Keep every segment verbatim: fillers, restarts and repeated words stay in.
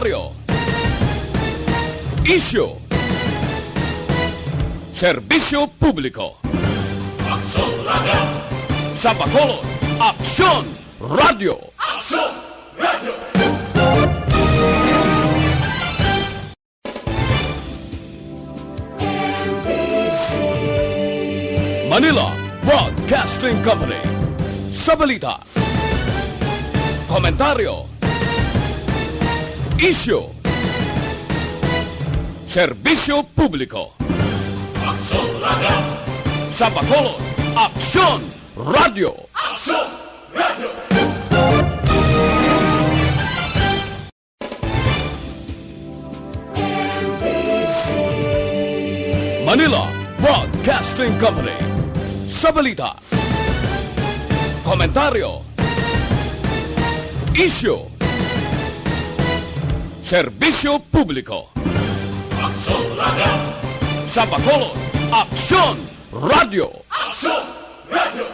Komentaryo. Isyu. Serbisyo publiko. Aksyon Radio. Sa Bacolod, Aksyon Radio. Aksyon Radio. Manila Broadcasting Company. Sa balita, komentaryo, isyu, serbisyo publiko. Aksyon Radio. Sa Bacolod, Aksyon Radio. Aksyon Radio. Manila Broadcasting Company. Sa balita, komentaryo, isyu, serbisyo publiko. Aksyon Radio. Sa Bacolod, Aksyon Radio. Aksyon Radio.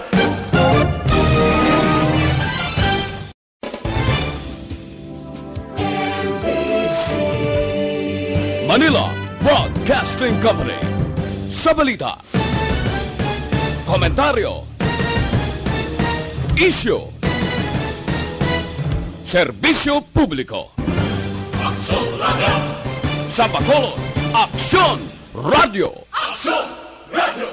Manila Broadcasting Company. Sa balita, komentaryo, isyu, serbisyo publiko. Aksyon Radio. Sa Bacolod, Aksyon Radio. Aksyon Radio.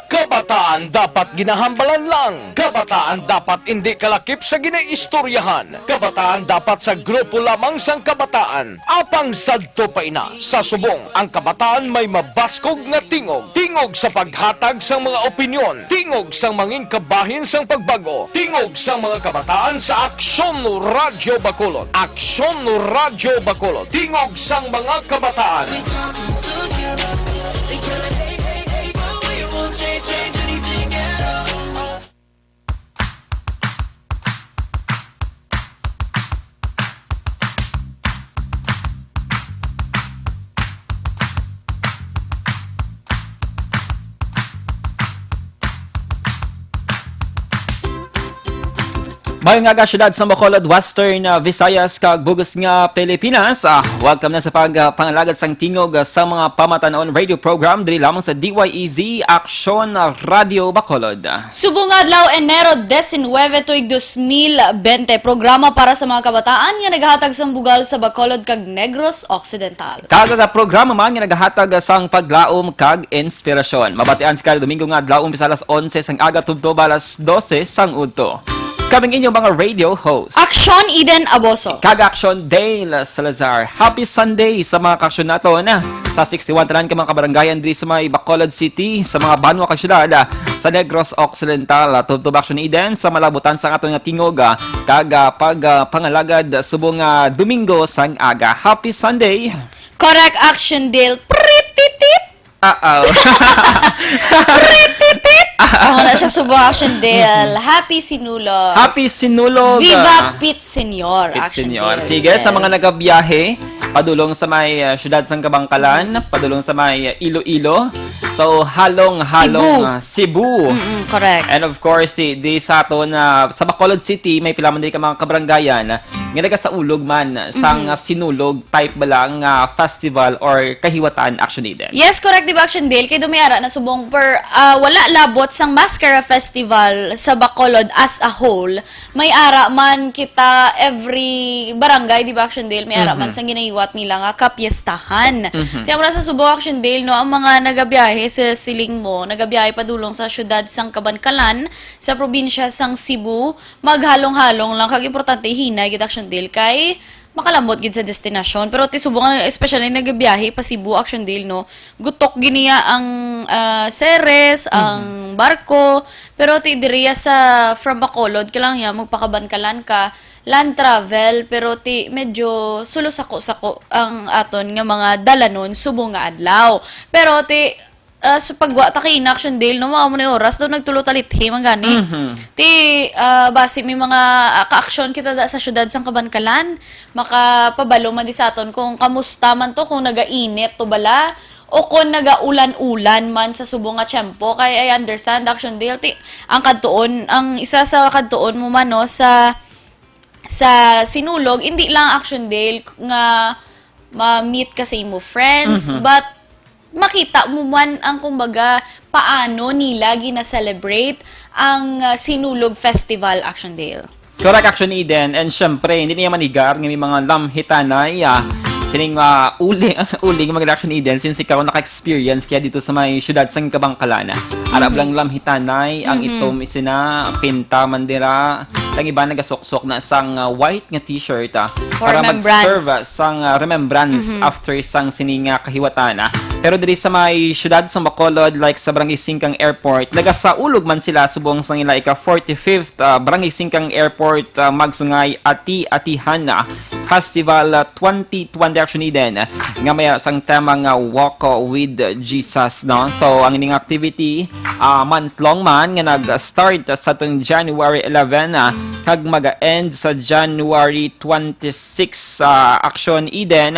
Kabataan dapat ginahambalan lang. Kabataan dapat indi kalakip sa ginaistoryahan. Kabataan dapat sa grupo lamang sang kabataan. Apang sadto pa ina, sa subong, ang kabataan may mabaskog nga tingog. Tingog sa paghatag sang mga opinyon. Tingog sang mangin kabahin sang pagbag-o. Tingog sang mga kabataan sa Aksyon Radyo Bacolod. Aksyon Radyo Bacolod. Tingog sang mga kabataan. Maayong aga, siyudad sa Bacolod, Western, ah, Visayas, kag bug-os nga Pilipinas. Ah, welcome na sa pag, ah, pangalagad sang tingog, ah, sa mga pamatan-on radio program diri lamang sa D Y E Z Aksyon, ah, Radio Bacolod. Subong nga adlaw, Enero diecinuebe, tuig dos mil bente. Programa para sa mga kabataan nga nagahatag sang bugal sa Bacolod kag Negros Occidental. Kag ang programa man nga nagahatag sang paglaom kag inspirasyon. Mabatian sa kada Domingo nga adlaw, umpisa alas onse sang aga tubtob alas dose sang udto. Kaming inyong mga radio host. Aksyon Eden Aboso. Kag Aksyon Dale Salazar. Happy Sunday sa mga kaaksyon naton, ah, sa sixty-one tanan ka mga kabarangayan diri sa may Bacolod City, sa mga banwa kag syudad, ah, sa Negros Occidental. Ah, tubtob Aksyon Eden sa malabutan sa aton nga tingog, ah, kag, ah, pag, ah, pangalagad subong nga Domingo sang aga. Happy Sunday! Correct, Aksyon Dale. Prititit! Uh-oh. Prititit! Amo na siya, subong, Aksyon Dale. Happy Sinulog. Happy Sinulog. Viva Pit Senyor, Pit Aksyon Senyor. Dale. Sige, sa mga Yes. nagabiyahe, padulong sa may, uh, siyudad sang Kabankalan, padulong sa may, uh, Iloilo. So, halong, halong, Cebu. uh, Cebu. Mm-mm, correct. And of course, di, di sa aton, uh, sa Bacolod City, may pila man diri ka mga kabarangayan, uh, nga nagasaulog man sang, Mhm. uh, Sinulog type bala nga festival or kahiwatan, Aksyon Eden? Yes, correct, di ba, Aksyon Dale? Kay do may ara na subong per, ah, wala labot sang Mascara Festival sa Bacolod as a whole. May ara man kita every barangay, di ba, Aksyon Dale? May ara man Mhm. sang ginahiwat nila nga kapiestahan. Mhm. Kaya mura sa subong, Aksyon Dale, no, ang mga nagabiyahe sa siling mo, nagabiyahe padulong sa syudad sang Kabankalan, sa probinsya sang Cebu, maghalong-halong lang. Kag importante, hinay gid, Aksyon Dale, kay makalambot gid sa destinasyon. Pero ti subong nga, especially nagabiyahe pa Cebu, Aksyon Dale, no? Gutok gid niya ang, ah, Ceres, ang Mhm. barko. Pero ti diriya sa, from Bacolod, kailangan niya magpakabankalan ka, land travel, pero ti medyo sulo sako-sako ang aton nga mga dalanon subong nga adlaw. Pero ti, ah, sa pagwa ta kay Aksyon Dale, no, mga mo na oras daw nagtulo ta lithi man gani. Mhm. Ti, ah, basi may mga, ah, kaaksyon kita da sa syudad sang Kabankalan, makapabalo man di sa aton kung kamusta man to, kung nagainit to bala, o kung nagaulan-ulan man sa subong nga tiyempo. Kay I understand, Aksyon Dale, ti, ang kadtuon, ang isa sa kadtuon mo man, no, sa sa Sinulog, hindi lang Action Dale nga ma-meet ka sa imo friends, Mhm. but makita mo man ang, kumbaga, paano nila gina-celebrate ang, ah, Sinulog Festival, Action Dale. Correct, Action Eden. And syempre, hindi niya manigar nga may mga lamhitanay, ah, sining, ah, uling, uling mga Action Eden, since ikaw naka-experience kaya dito sa may syudad sang Kabangkalan. Arab Mhm. lang lamhitanay, ang Mhm. itom isina, pinta man dira, ang iba nagasuksok na sang, ah, white nga t-shirt, ah, For para remembrance. mag-serve, ah, sang, ah, remembrance Mhm. after sang sining, ah, kahiwatan, ah. Pero diri sa may syudad sang Bacolod, like sa Barangay Singkang Airport, nagasaulog man sila subong sang ila ika forty-fifth, ah, Barangay Singkang Airport, ah, Magsungay Ati-Atihan, ah, Festival, ah, twenty twenty Action Eden, nga may sang tema nga Walk with Jesus, no? So, ang ining activity, ah, month-long man nga nag-start sa atong January eleven, ah, kag maga-end sa January twenty-six, ah, Action Eden.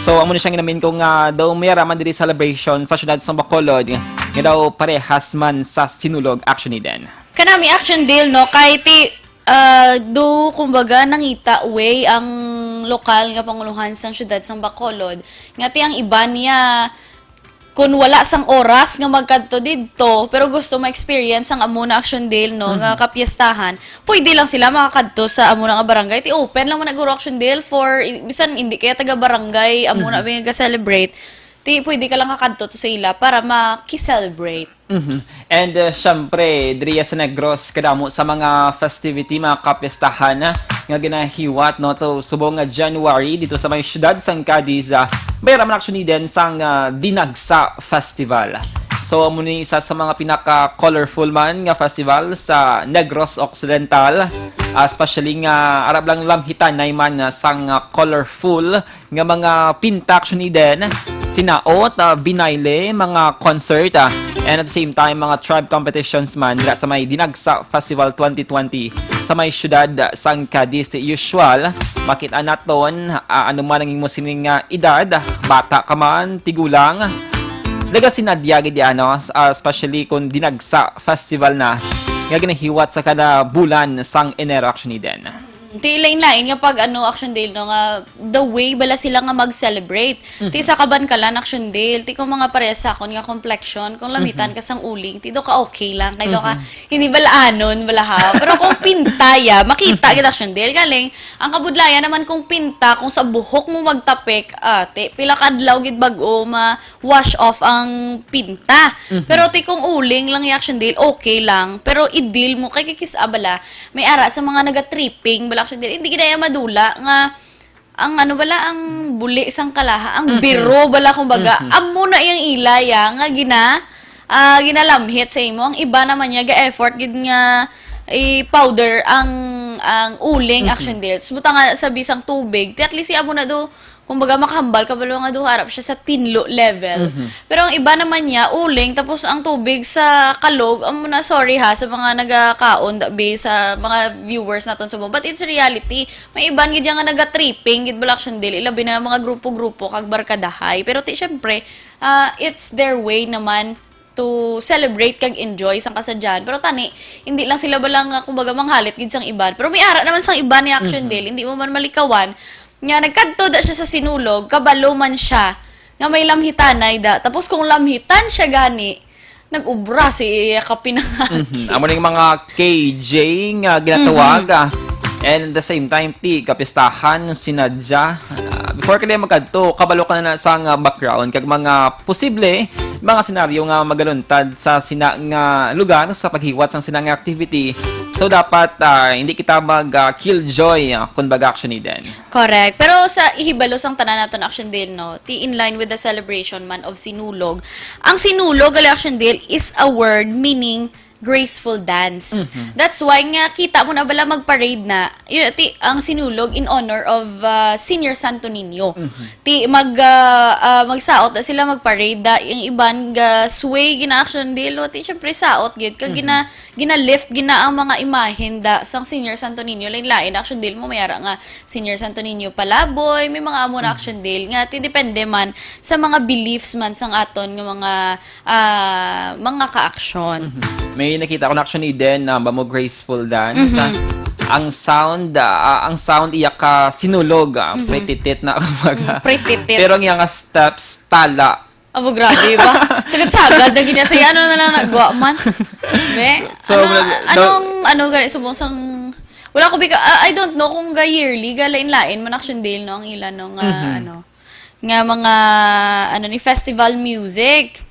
So, amo ni siya nga namin ko nga daw may ara man diri celebration sa syudad sa Bacolod, nga daw parehas man sa Sinulog, Action Eden. Kanami, Action Dale, no? Kay ti, ah, do, kumbaga, nangita way ang lokal nga pangulohan sang syudad sang Bacolod, nga ti ang iban niya, kun wala sang oras nga magkadto didto, pero gusto ma-experience ang amo na Action Dale, no, nga Mhm. kapiestahan, pwede lang sila makakadto sa amo na nga barangay. Ti open lang man na guro Action Dale for, i-, bisan hindi kaya taga barangay, amo na Mhm. may ga-celebrate. Ti pwede ka lang kakadto to sa ila para maki-celebrate. Mhm. And, uh, syempre, diriya sa Negros, kadamo sa mga festivity, mga kapiestahan, ah, nga ginahiwat, no, to subong nga January dito sa may syudad sang Cadiz, ah, may raman actually din sang, ah, Dinagsa Festival. So, amo ni isa sa mga pinaka-colorful man nga festival sa Negros Occidental, ah, especially nga arab lang lamhitanay man, ah, sang, ah, colorful nga mga pinta actually din, sinaot, ah, binayle, mga concert, ah, and at the same time, mga tribe competitions man dira sa may Dinagsa Festival twenty twenty sa may syudad, ah, sang Cadiz. Ti usual, makita naton, ah, ano man ang imo sining, ah, edad, bata ka man, tigulang, nagasinadya gid, ano, s-, ah, especially kung Dinagsa Festival na nga ginahiwat sa kada bulan sang Enero actually din. Ti lain-lain nga pag, ano, Action Dale, no, nga the way bala sila nga mag-celebrate. Mhm. Ti sa Kabankalan, Action Dale, ti kung mga parehas sa akon nga complexion, kung lamitan Mhm. ka sang uling, ti do ka okay lang, kay do ka Mhm. hindi bala anon, bala ha. Pero kung pinta ya, makita gid Action Dale. Galing, ang kabudlayan naman kung pinta, kung sa buhok mo magtapik, ate, pila ka adlaw gid bag-o ma-wash off ang pinta. Mhm. Pero ti kung uling lang ya Action Dale, okay lang. Pero i-deal mo, kay kikis-a bala, may ara sa mga naga-tripping, bala, actually, hindi gid na madula nga ang ano bala, ang buli sang kalaha, ang Mhm. biro bala, kumbaga, Mhm. amo na yang ila ya nga gina-, ah, ginalamhit sa imo. Ang iba naman niya, ga-effort gid nga i-powder ang, ang uling Mhm. Action Dale. Buta nga sa bisang tubig, ti at least amo na do, kumbaga, makahambal ka bala nga do harap siya sa tinlo level. Mhm. Pero ang iba naman niya, uling, tapos ang tubig sa kalog, amo na, sorry ha, sa mga nagakaon, dabi, sa mga viewers naton sa, but it's reality. May iban gid nga naga-tripping gid bala Action Dale, ilabi na mga grupo-grupo kag barkadahay. Pero ti, syempre, ah, it's their way naman to celebrate kag enjoy sang kasadyahan. Pero tani, hindi lang sila bala nga, kumbaga, manghalit gid sang iban. Pero may ara naman sang iban ni Action Mhm. Dale, hindi mo man malikawan. Nga nagkadto da siya sa Sinulog, kabalo man siya nga may lamhitanay da. Tapos kung lamhitan siya gani, nag-ubra si iya kapinangan. Mhm. Amo ning mga K J nga ginatawag, Mhm. ah. And at the same time, ti kapistahan, sinadya. Ah, before ka na magkadto, kabalo ka na sa nga background, kag mga posible, mga senaryo nga magaluntad sa sina nga lugar sa paghiwat sang sina nga activity. So, dapat, ah, hindi kita mag, ah, killjoy, ah, kung baga, Action Eden. Correct. Pero sa ihibalo sang tanan naton, Action Dale, no, ti in line with the celebration man of Sinulog. Ang Sinulog, gali, Action Dale, is a word meaning graceful dance. Mhm. That's why nga kita mo na bala mag-parade na, yun, ti, ang Sinulog in honor of, ah, Senior Santo Niño. Mhm. Ti mag, ah, ah, magsaot na sila, mag-parade da, yung iban ga sway gina Action Dale, ti syempre saot gid kag Mhm. gina, gina-lift gina ang mga imahen da sang Senior Santo Niño. Lain-lain, Action Dale, mo may ara nga Senior Santo Niño Palaboy, may mga amo na Mhm. Action Dale nga ti depende man sa mga beliefs man sang aton nga mga, ah, mga ka-action. Mhm. May nakita ko na Action Eden na ba mo graceful dance, Mhm. ah. Ang sound, ah, ang sound iya ka sinulog, ah, Mhm. Pretty tit na, kumbaga. Mm, pretty tit. Pero ang iya nga steps, tala. Abo, grabe ba? Sagad-sagad na gina-, sa ano na lang nagwa man. Be, So, ano, nag-, anong, ano gani, subong sang, wala ko bika-, ah, I don't know kung ga yearly, ga lain-lain man, Action Dale, no, ang ila, no, nga, Mhm. ano, nga mga, ano, ni festival music.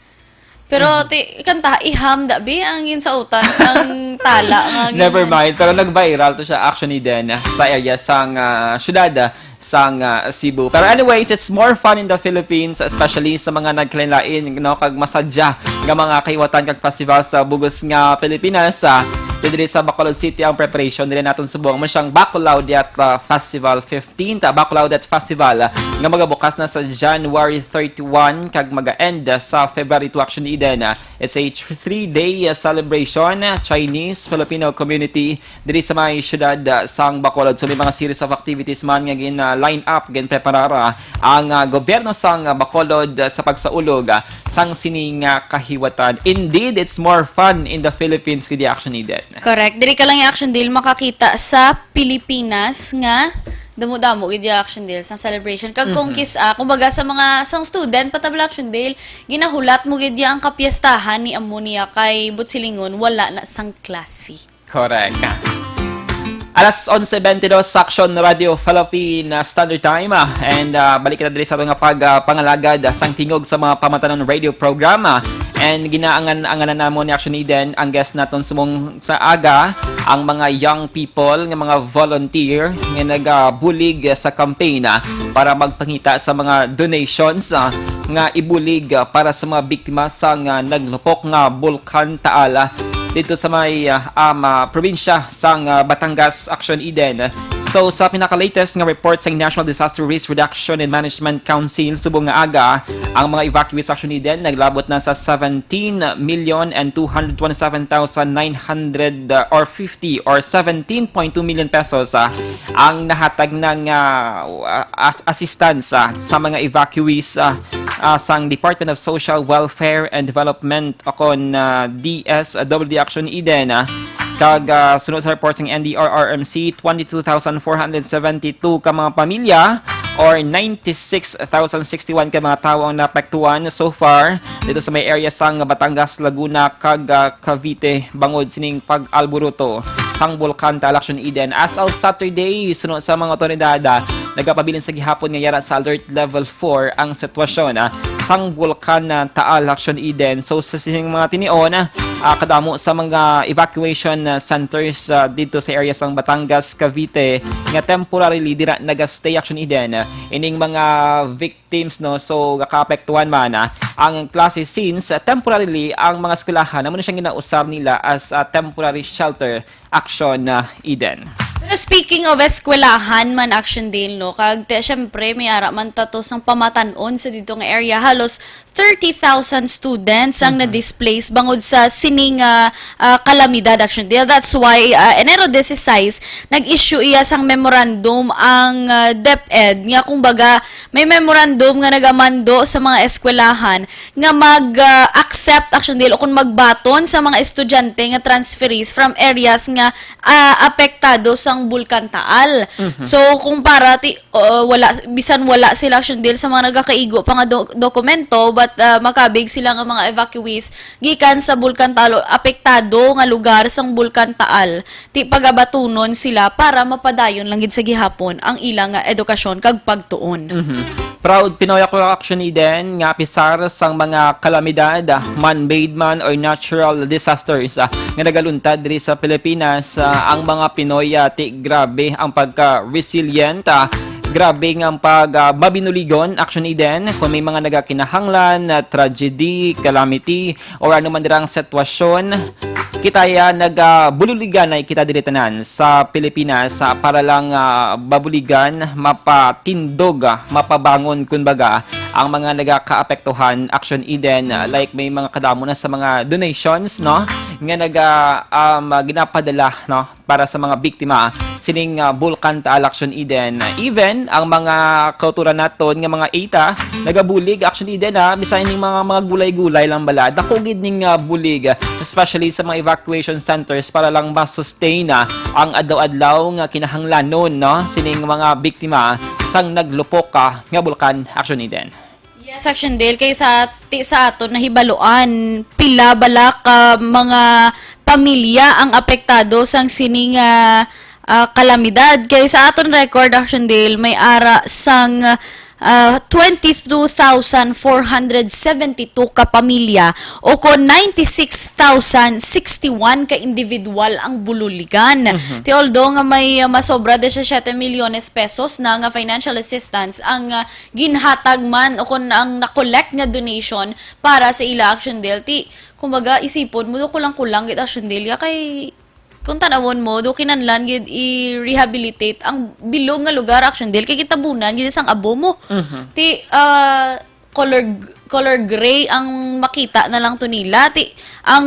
Pero, Mhm. ti-, kanta, iham, da, be, ang yun sa utan, ang tala, nga Never ganyan. Mind, pero nag-viral to siya, actually, din, ah, sa area sang, ah, syudad, ah, sang, ah, Cebu. Pero anyways, it's more fun in the Philippines, especially sa mga nagkalain-lain, no, kag masadya nga mga kahiwatan kag festival sa bugos nga Pilipinas. Ah, diri sa Bacolod City ang preparation diri naton subong mo siyang Bacolod Yat, ah, Festival fifteen, ta Bacolod Yat Festival, ah, nga magabukas na sa January thirty-one kag maga-end sa February two, actually, din. Ah, it's a th-, three-day, ah, celebration, ah, Chinese Filipino community diri sa may siyudad, ah, sang Bacolod. So, may mga series of activities man nga gin, ah, line up, ginpreparar, ah, ang, ah, gobyerno sang, ah, Bacolod, ah, sa pagsaulog, ah, sang sini nga kahiwatan. Indeed, it's more fun in the Philippines, gid, Action Eden. Correct. Diri ka lang, Action Dale, makakita sa Pilipinas nga damo-damo gid, Action Dale, sang celebration. Kag kung Mhm. kis-, ah, kumbaga sa mga, sang student, patabla, Action Dale, ginahulat mo gid ang kapiestahan ni amo niya kay buot silingon, wala na sang klase. Correct. Alas onse bentidós sa Aksyon Radio Philippine, ah, Standard Time, ah, and, ah, balik kita diri sa ato nga pag, ah, pangalagad, ah, sang tingog sa mga pamatanon radio program, ah, and ginaangan-anganan namo ni Action Eden ang guest naton sumong sa aga, ang mga young people nga mga volunteer nga nagabulig sa campaign, ah, para magpangita sa mga donations, ah, nga ibulig, ah, para sa mga biktima sang, ah, naglupok nga Bulkan Taal, ah, dito sa may, ah, um, ah, probinsya sang, ah, Batangas, Action Eden. So, sa pinaka-latest nga report sa National Disaster Risk Reduction and Management Council, subong nga aga, ang mga evacuees, Action Eden, naglabot na sa seventeen million and two hundred twenty-seven thousand nine hundred, uh, or fifty or seventeen point two million pesos, ah, ang nahatag ng, ah, as-, assistance, ah, sa mga evacuees, ah, ah, sang Department of Social Welfare and Development o kon, ah, D S W D Action Eden, ah. Kag, ah, sunod sa report sang N D R R M C, twenty-two thousand four hundred seventy-two ka mga pamilya or ninety-six thousand sixty-one ka mga tawo ang naapektuhan so far dito sa may area sang Batangas, Laguna, kag, ah, Cavite bangod sining pag-alburuto sang Bulkan Taal Action Eden. As of Saturday, suno sa mga otoridad, ah, nagapabilin sa gihapon nga yara sa alert level four ang sitwasyon, ah, sang Bulkan, ah, Taal Action Eden. So, sa sining mga tinion, ah, kadamo sa mga evacuation, ah, centers, ah, dito sa area sang Batangas, Cavite, nga temporarily dira nagastay Action Eden. Ining mga victims, no, so, nakaapektuhan man, ah, ang klase since, ah, temporarily ang mga eskwelahan, amo na siyang ginausab nila as a temporary shelter Action, ah, Eden. Pero speaking of eskwelahan man, Action Dale, no, kag te, syempre, may ara man tato sang pamatanon sa dito nga area. Halos thirty thousand students ang Mhm. na-displace bangod sa sining, ah, ah, kalamidad, Action Dale. That's why, ah, Enero dieciséis, nag-issue iya sang memorandum ang, ah, DepEd nga, kumbaga, may memorandum nga nagamando sa mga eskwelahan nga mag, ah, accept, Action Dale, o kung magbaton sa mga estudyante nga transferees from areas nga, ah, apektado sang Bulkan Taal. Mhm. So, kung para ti-, uh, wala, bisan wala sila, Action Dale, sa mga nagakaigo pa nga do-, dokumento, but, ah, makabig sila nga mga evacuees gikan sa Bulkan Taal o apektado nga lugar sang Bulkan Taal, ti pagabatunon sila para mapadayon lang gid sa gihapon ang ila nga edukasyon kag pagtuon. Mhm. Proud Pinoy ako, Action Eden, nga apisar sang mga kalamidad, man-made man or natural disasters, ah, nga nagaluntad diri sa Pilipinas, ah, ang mga Pinoy, ah, ti grabe ang pagka-resilient, ah, grabe nga ang pag, ah, mabinuligon, Action Eden, kung may mga nagakinahanglan, ah, tragedy, calamity, or ano man dirang sitwasyon, kita ya nagabululiganay kita diri tanan sa Pilipinas, ah, para lang, ah, mabuligan, mapatindog, ah, mapabangon, kumbaga, ang mga nagakaapektuhan, Action Eden, ah, like may mga kadamo na sa mga donations, no, nga naga, um, ah, ginapadala, no, para sa mga biktima sining, ah, Bulkan Taal, Action Eden. Even ang mga kauturan naton nga mga ita nagabulig, Action Eden, ha, bisan ning mga, mga gulay-gulay lang bala, dako gid ning, ah, bulig, especially sa mga evacuation centers para lang ma-sustain, ah, ang adlaw-adlaw nga kinahanglanon, no, sining mga biktima sang naglupok, ah, nga bulkan, Action Eden. Yes, Action Dale, kay sa, ti, sa aton nahibaluan, pila bala ka mga pamilya ang apektado sang sining, ah, ah, kalamidad. Kay sa aton record, Action Dale, may ara sang, ah, twenty-two thousand four hundred seventy-two ka pamilya o kon ninety-six thousand sixty-one ka individual ang bululigan. Mhm. Ti, although nga may, ah, masobra disisiete milyones pesos na nga financial assistance ang, ah, ginhatag man o kon ang na-collect nga donation para sa ila, Action Dale, ti, kumbaga, isipon mo, do kulang-kulang gid, Action Dale, ya kay kung tanawon mo, do kinahanglan gid i-rehabilitate ang bilog nga lugar, Action Dale, kay gitabunan gid sang abo mo. Mhm. Ti, ah, color, color gray ang makita na lang to nila. Ti, ang,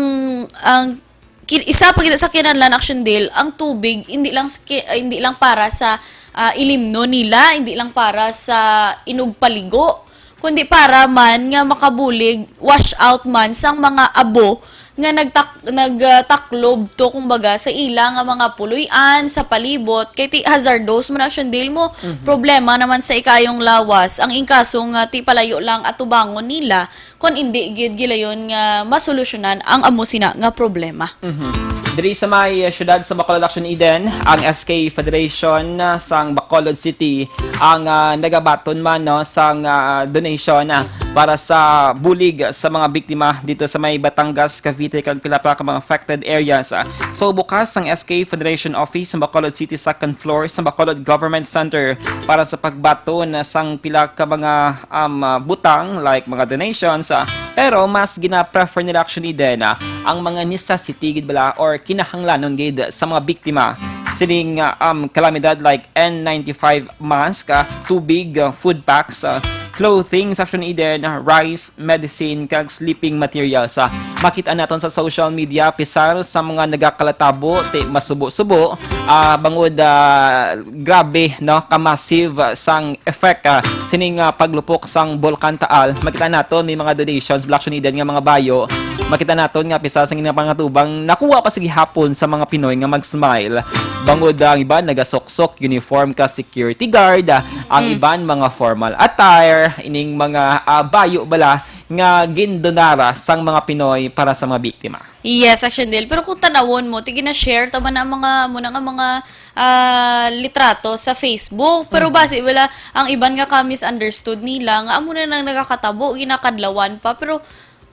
ang kin-, isa pa gid sa kinahanglan, Action Dale, ang tubig hindi lang sa ki-, ah, hindi lang para sa, ah, ilimnon nila, hindi lang para sa inugpaligo, kundi para man nga makabulig, wash out man sang mga abo nga nagtak-, nag, ah, taklob to, kumbaga, sa ila nga mga puloy-an, sa palibot, kay ti hazardous man, Action Dale, mo. Mhm. Problema naman sa ikaayong lawas ang inkaso nga ti palayo lang atubangon nila kon indi gid gilayon nga masolusyonan ang amo sina nga problema. Mhm. Diri sa may, uh, siyudad sa Bacolod, Action Eden, ang S K Federation, uh, sang Bacolod City ang, uh, nagabaton man, no, sang, uh, donation, uh, para sa bulig sa mga biktima dito sa may Batangas, Cavite, kag pila pa ka mga affected areas. Uh, so, bukas ang S K Federation Office sa Bacolod City, second floor sa Bacolod Government Center para sa pagbaton, uh, sang pila ka mga, um, uh, butang, like mga donations, uh, pero mas gina-prefer nila, Action Eden, ah, ang mga necessity gid bala or kinahanglanon gid sa mga biktima sining, ah, um, kalamidad, like N ninety-five mask, ah, tubig, ah, food packs, ah, clothing, Action Eden, ah, rice, medicine, kag sleeping materials. Ah, makita naton sa social media, pisar sa mga nagakalatabo, ti masubo-subo, ah, bangod, ah, grabe, no, ka massive, ah, sang effect, ah, sining, ah, paglupok sang Bulkan Taal. Makita naton may mga donations, Black Shonidan, nga mga bayo. Makita naton nga pisa sa ilang pangatubang nakuha pa sa gihapon sa mga Pinoy nga mag-smile. Bangod, ah, ang iban nagasuksok uniform ka security guard, ah, ang Mm. iban mga formal attire, ining mga, ah, bayo bala nga gindonara sang mga Pinoy para sa mga biktima. Yes, Action Dale. Pero kung tanawon mo, ti gina-share ta man ang mga, muna nga mga, ah, litrato sa Facebook. Pero Mhm. basi, wala, ang iban nga ka-misunderstood nila, nga amo na nang nagakatabo, ginakadlawan pa. Pero,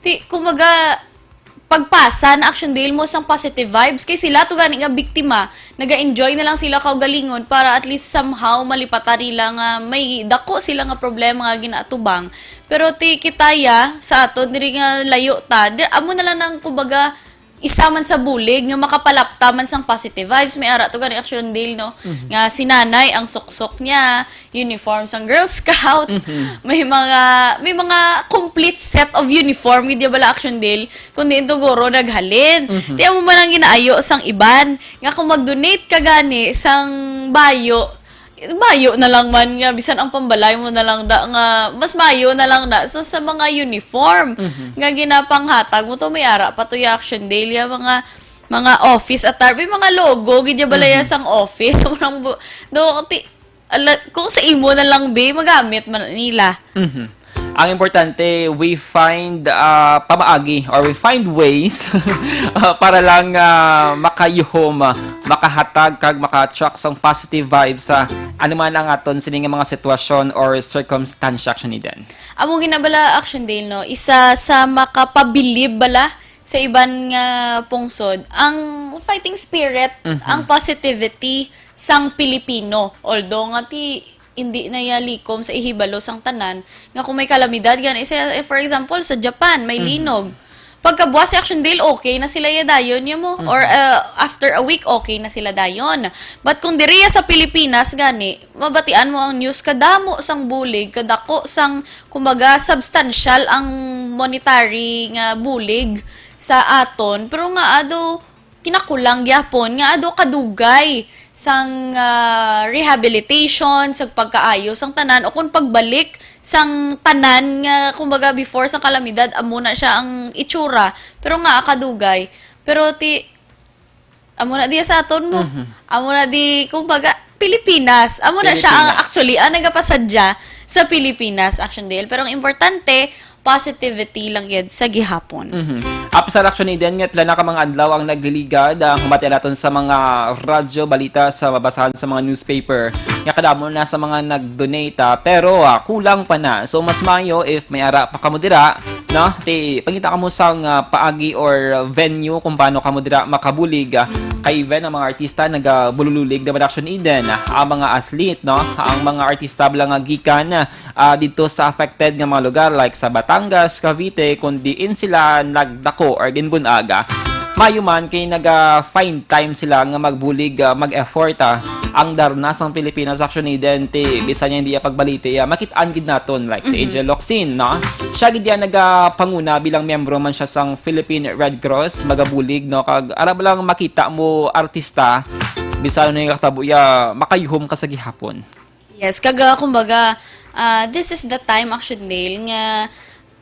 ti, kumbaga, pagpasa na, Action Dale, mo sang positive vibes. Kay sila to gani nga biktima, naga-enjoy na lang sila kaugalingon para at least somehow malipatan nila nga may dako sila nga problema nga ginaatubang. Pero ti kita ya, sa aton diri nga layo ta, di, amo na lang nang, kumbaga, isa man sa bulig nga makapalapta man sang positive vibes. May ara to gani, Action Dale, no? Mhm. Nga si nanay ang suksok niya, uniform sang Girl Scout. Mhm. May mga, may mga complete set of uniform gid ya bala, Action Dale, kundi ito guro naghalin. Mhm. Ti amo man ang ginaayo sang iban nga kung mag-donate ka gani sang bayo, bayo na lang man nga, bisan ang pambalay mo na lang da nga, mas mayo na lang na sa, sa mga uniform Mhm. nga ginapanghatag mo to, may ara pa to ya, Action Dale, ya mga, mga office attire, may mga logo gid ya balaya Mhm. sang office. Murang bu-, do, ti, ala, kung sa imo na lang, be, magamit man nila. Mhm. Ang importante, we find, ah, pamaagi or we find ways, ah, para lang, ah, makayuhom, ah, makahatag kag maka-attract sang positive vibes sa ano man ang aton sini nga mga sitwasyon or circumstance, Action Eden. Amo gid na bala, Action Dale, no? Isa sa makapabilib bala sa iban nga pungsod ang fighting spirit, Mhm. ang positivity sang Pilipino. Although nga ti hindi na ya likom sa ihibalo sang tanan, nga kung may kalamidad gani, sa, eh, for example, sa Japan, may Mhm. linog. Pagkabuas sa Action Dale, okay na sila ya dayon, ya mo. Mhm. Or, uh, after a week, okay na sila dayon. But kung diri ya sa Pilipinas gani, mabatian mo ang news, kadamo sang bulig, kadako sang, kumbaga, substantial ang monetary nga bulig sa aton. Pero nga, ado, kinakulang gyapon nga ado kadugay sang, ah, rehabilitation, sang pagkaayo sang tanan, o kung pagbalik sang tanan nga, kumbaga, before sang kalamidad, amo na siya ang itsura. Pero nga kadugay. Pero ti, amo na diya sa aton mo. Mhm. Amo na di, kumbaga, Pilipinas. Amo na siya ang, Pilipinas. Actually, ang nagapasadya sa Pilipinas, Action Dale. Pero ang importante, positivity lang yun sa gihapon. Mhm. Apsa, Action Eden, nga pila na ka mga adlaw ang nagliligad, ah, humati naton sa mga radyo, balita, sa mabasahan sa mga newspaper, nga kadamo na sa mga nag-donate, ah, pero, ah, kulang pa na. So, mas maayo if may ara pa kamo dira, no? Ti, pangita kamo sang, ah, paagi or venue kung paano kamo dira makabulig, ah, kay even ang mga artista nagabulululig naman, Action Eden, ah, ang mga athlete, no? Ang mga artista bala nga gikan, ah, dito sa affected nga mga lugar like sa Batangas, Cavite, kung diin sila nagdako or ginbun-aga. Mayo man kay naga-find time sila nga magbulig, ah, mag-effort, ah. Ang darna sang Pilipinas, Action Eden, ti bisan niya hindi iya pagbalite, ah, makit-an gid naton, like si Mhm. Angel Locsin, no? Siya gid iya nagapanguna bilang miyembro man siya sang Philippine Red Cross, magabulig, no? Kag ara ba lang makita mo artista, bisan ano yung katabo iya, makayuhom ka sa gihapon. Yes, kag, ah, kumbaga, ah, this is the time, Action Dale, nga,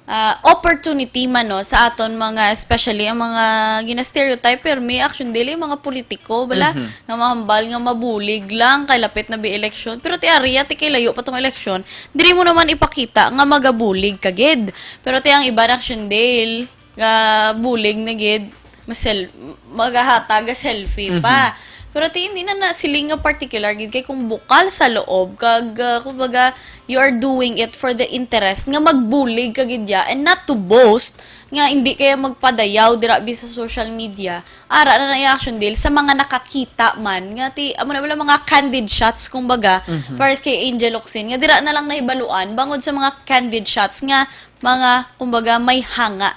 ah, opportunity man, no, sa aton mga, especially ang mga gina-stereotype, pero may, Action Dale, yung mga politiko, bala, Mhm. nga mahambal, nga mabulig lang, kay lapit na bi eleksyon. Pero ti ari, ti kay layo pa tong eleksyon, diri mo naman ipakita nga magabulig ka gid. Pero ti ang iba, Action Dale, nga bulig na gid, masel-, magahatag nga selfie pa. Mhm. Pero ti, hindi na na siling nga particular gid, kay kung bukal sa loob, kag, ah, kumbaga, you are doing it for the interest, nga magbulig ka gid ya, and not to boast, nga hindi kaya magpadayaw dira bi sa social media, ara na na yung, Action Dale, sa mga nakakita man, nga ti, amo na wala mga candid shots, kumbaga, Mhm. para kay Angel Locsin, nga dira na lang nahibaluan, bangod sa mga candid shots nga mga, kumbaga, may hanga,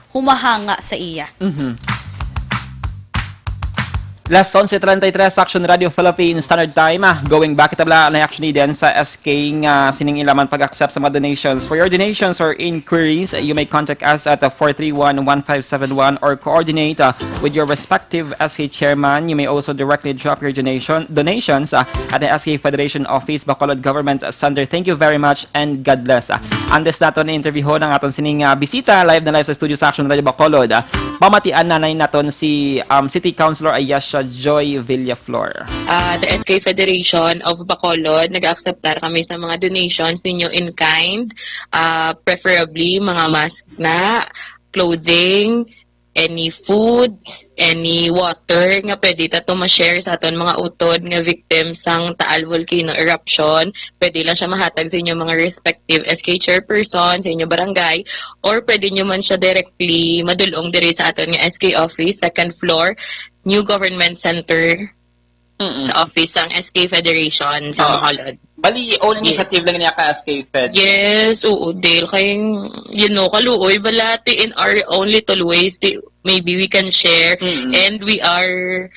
humahanga sa iya. Mhm. Las onse treinta y tres, Action Radio Philippines Standard Time. Ah, going back, kita bala na, Action Eden, sa S K nga sining ilaman pag-accept sa mga donations. For your donations or inquiries, you may contact us at, uh, four three one, one five seven one or coordinate, uh, with your respective S K chairman. You may also directly drop your donation, donations, uh, at the S K Federation Office, Bacolod Government Center. Thank you very much and God bless. Ah, antes naton interviewon ang aton sining, ah, bisita, live na live sa studio sa Action Radio Bacolod, ah, pamatian na naton si, um, City Councilor Ayesha Joy Villaflor. Ah, the S K Federation of Bacolod, nag-akseptar kami sa mga donations ninyo in kind, ah, preferably mga mask na, clothing, any food, any water nga pwede ta to ma-share sa aton mga utod nga victims sang Taal volcano eruption. Pwede lang siya mahatag sa inyo mga respective S K chairperson sa inyo barangay, or pwede nyo man siya directly madulong diri sa aton nga S K office, second floor, New Government Center, Mm-mm. sa office sang S K Federation sa Oo. Bacolod. Bali, own Yes. initiative lang niya ka S K Fed. Yes, oo, Dale. Kay, you know, kaluoy, bala, ti, in our own little ways, ti, maybe we can share. Mm-mm. And we are,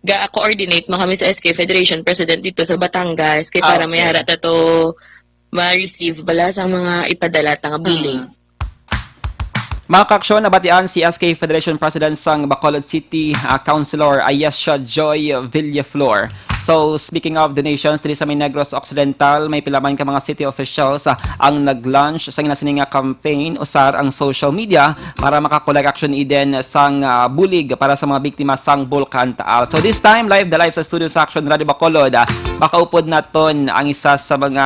ga-coordinate mo kami sa S K Federation President dito sa Batangas. Kay Ah, para may okay. hara ta to ma-receive bala sa mga ipadala ta nga bulig. Mm. Mga kaaksyon, nabatian si S K Federation President sang Bacolod City, ah, Councilor Ayesha Joy Villaflor. So, speaking of donations, diri sa may Negros Occidental, may pila man ka mga city officials, ah, ang nag-launch sa ginasiling nga campaign, usar ang social media para makakulag, Action Eden, sang, ah, bulig para sa mga biktima sang Bulkan Taal. So, this time, live the live sa studio sa Action Radio Bacolod, ah, makaupod naton ang isa sa mga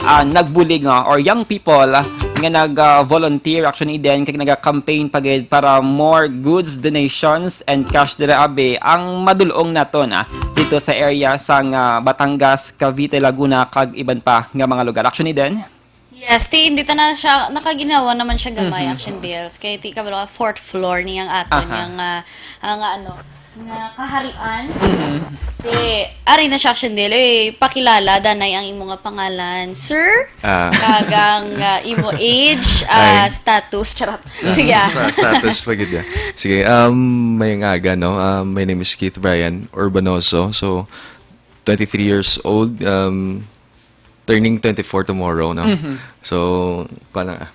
ah, nagbulig, no, or young people, ah, nga nag, ah, volunteer, Action Eden, kag naga-campaign pa gid para more goods donations and cash dira abi ang madulong naton, ah, dito sa area sang, ah, Batangas, Cavite, Laguna, kag iban pa nga mga lugar. Action Eden? Yes, ti, hindi ta na siya, nakaginhawa naman siya gamay, Mhm. Action Deals. Kay ti ka ba, fourth floor niyang aton Aha. yang, ah, ah, nga ano, nga kaharian. Mhm. Ti, ari na siya, Action Deal. Eh, pakilala, danay ang imo nga pangalan, sir. Ah. Kag ang, ah, imo age, ah, Ay. status, charot. Sa, Sige, ah. sa status pa gid, ah. Sige, um, mayong aga, no? Um, my name is Keith Brian Urbanoso. So, twenty-three years old. Um, turning twenty-four tomorrow, no? Mhm. So, kuwan lang, ah.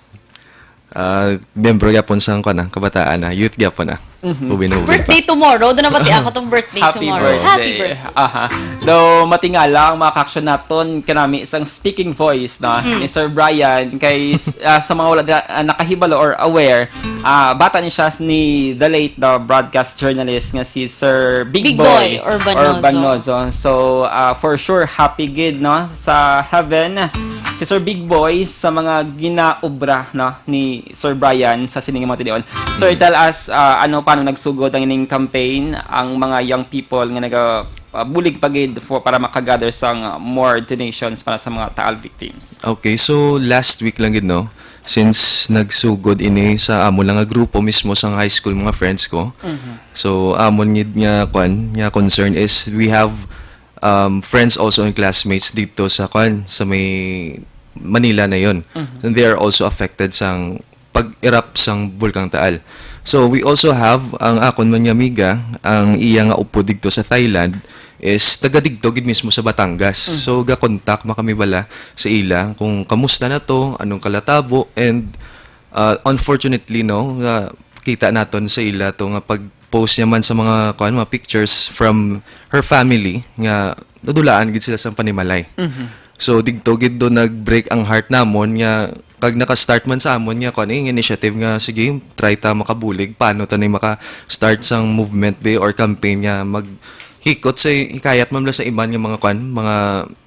Ah, miyembro gyapon sa, kuwan, ah, kabataan, ah, youth gyapon, ah. Mhm. Ubin-ubin pa. Birthday tomorrow. Doon na pati ako tong birthday Happy tomorrow. birthday. Happy birthday. Aha. Though matingala ang mga kaaksyon naton, kanami isang speaking voice na ni Sir Brian kay ah, sa mga wala na- ah, nakahibalo or aware, ah, bata ni siya ni the late the broadcast journalist nga si Sir Big, Big Boy Urbanozo. Urbanozo. So ah, for sure happy gid no sa heaven si Sir Big Boy sa mga ginaobra no ni Sir Brian sa sining mga tinuon. Sir, tell us ah, ano paano nagsugod ang ining campaign, ang mga young people nga naga ah, bulig pa gid for, para makagather sang ah, more donations para sa mga Taal victims. Okay, so last week lang gid, no, since nagsugod ini sa amo lang nga grupo mismo sang high school mga friends ko. So amon gid nga kwan, nga concern is we have um, friends also and classmates dito sa kwan, sa may Manila na yon. And they are also affected sang pag-erupt sang Bulkang Taal. So we also have ang akon man nga amiga, ang iya nga upod dito sa Thailand is taga digto gid mismo sa Batangas. So ga-contact man kami bala sa ila kung kamusta na to, anong kalatabo, and uh, unfortunately no, nga kita naton sa ila to nga pag-post niya man sa mga kuan, mga pictures from her family nga nadulaan gid sila sa panimalay. So digto gid do nag-break ang heart namon nga kag naka-start man sa amon nga kuan, eh, initiative nga sige, try ta makabulig paano ta ni maka-start sang movement be or campaign nga maghikot sa hikayat man bala sa iban nga mga kuan, mga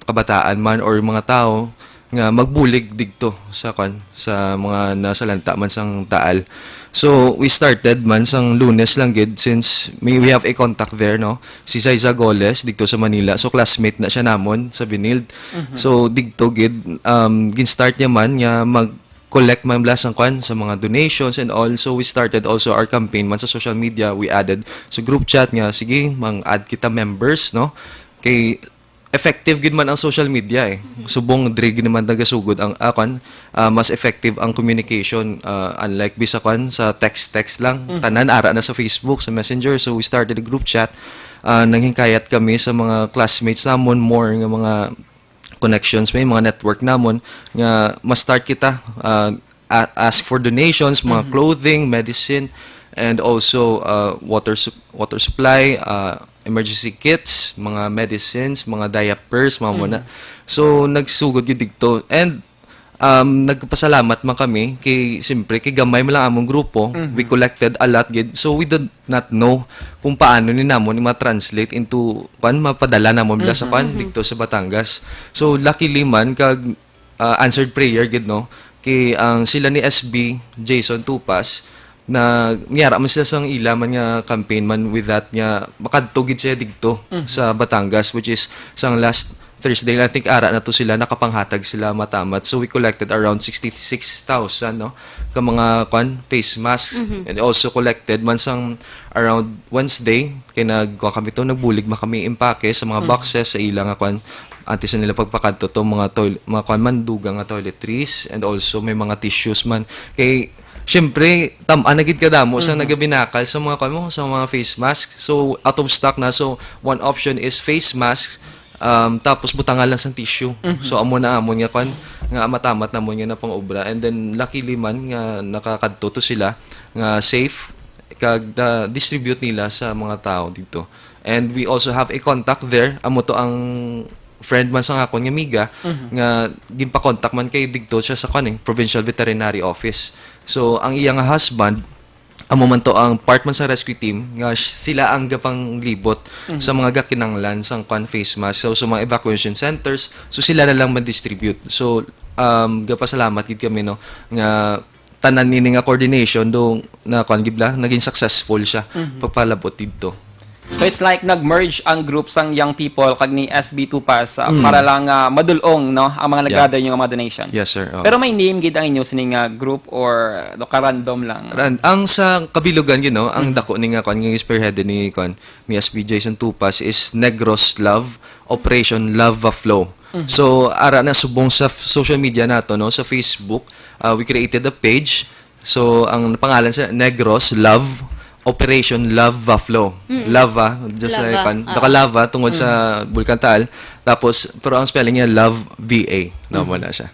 kabataan man or mga tawo nga magbulig digto sa kuan, sa mga nasalanta man sang Taal. So we started man sang Lunes lang gid since may, we have a contact there, no, si Zaiza Goles dito sa Manila. So classmate na siya namon sa Binild. So digto gid um, gin-start niya man nga mag collect man bala sang kuan sa mga donations and all. So we started also our campaign man sa social media. We added sa group chat nga sige, mang-add kita members, no? Kay effective gid man ang social media eh. Subong diri gid naman nagasugod ang ah, kuan, ah, mas effective ang communication, ah, unlike bisa kuan sa text-text lang. Tanan ara na sa Facebook, sa Messenger. So we started a group chat. Ah, nanghikayat kami sa mga classmates namon more nga mga connections, may mga network namon nga ma-start kita, ah, a- ask for donations, mga clothing, medicine, and also uh, water su- water supply, uh, emergency kits, mga medicines, mga diapers, mga muna. So nagsugod gyud digto and um, nagpasalamat man kami kay siyempre kay gamay man lang among grupo. We collected a lot gid, so we did not know kung paano ni namon ma-translate into kuan, mapadala namon bala sa kuan digto sa Batangas. So luckily man kag uh, answered prayer gid, no, kay ang sila ni S B Jason Tupas na niyara man sila sang ila man nga campaign man with that nga makadto gid siya digto sa Batangas, which is sang last Thursday lang, I think ara na to sila nakapanghatag sila matamat. So we collected around sixty-six thousand, no, ka mga kwan, face masks, and also collected man sang around Wednesday kay nagkuha kami to, nagbulig man kami impake sa mga boxes sa ila nga kwan, antes na nila pagpakadto to, mga toil- mga kwan man, dugang nga toiletries, and also may mga tissues man. Kay syempre tam-an na gid kadamo sa nagabinakal sa mga kwan mo, sa mga face mask. So out of stock na. So one option is face mask, um, tapos butangan lang sang tissue. So amo na amon nga kwan, nga matamat namon nga napang-obra. And then luckily man nga nakakadto to sila nga safe, kag na-distribute nila sa mga tao dito. And we also have a contact there. Amo to ang friend man sa akon nga amiga nga ginpa-contact man kay digto siya sa kaning provincial veterinary office. So ang iya nga husband, amo man to ang part man sa rescue team nga sh- sila ang gapanglibot sa mga gakinanglan sang kwan, face mask. So sa mga evacuation centers, so sila na lang mag-distribute. So um, gapasalamat gid kami, no, nga tanan nini nga coordination do na kwan gid bala, naging successful siya pagpalabot didto. So it's like nag-merge ang group sang young people kag ni S B Tupas ah, para lang ah, madulong, no, ang mga nag-gather nyo nga mga donations. Yes, sir. Oo. Pero may name gid ang inyo sining nga group or no, ka-random lang? Ran, ang sa kabilugan, you know, ang dako ni nga kwan, nga spearhead ni kwan, ni S B Jason Tupas is Negros Love, Operation Lava Flow. So ara na subong sa f- social media nato, no, sa Facebook, uh, we created a page. So ang pangalan sa Negros Love, Operation Lava Flow. Lava, just Lava, like pan, ah. Nakalava tungod sa Bulkan Taal. Tapos pero ang spelling niya Love V A. No, mo na siya.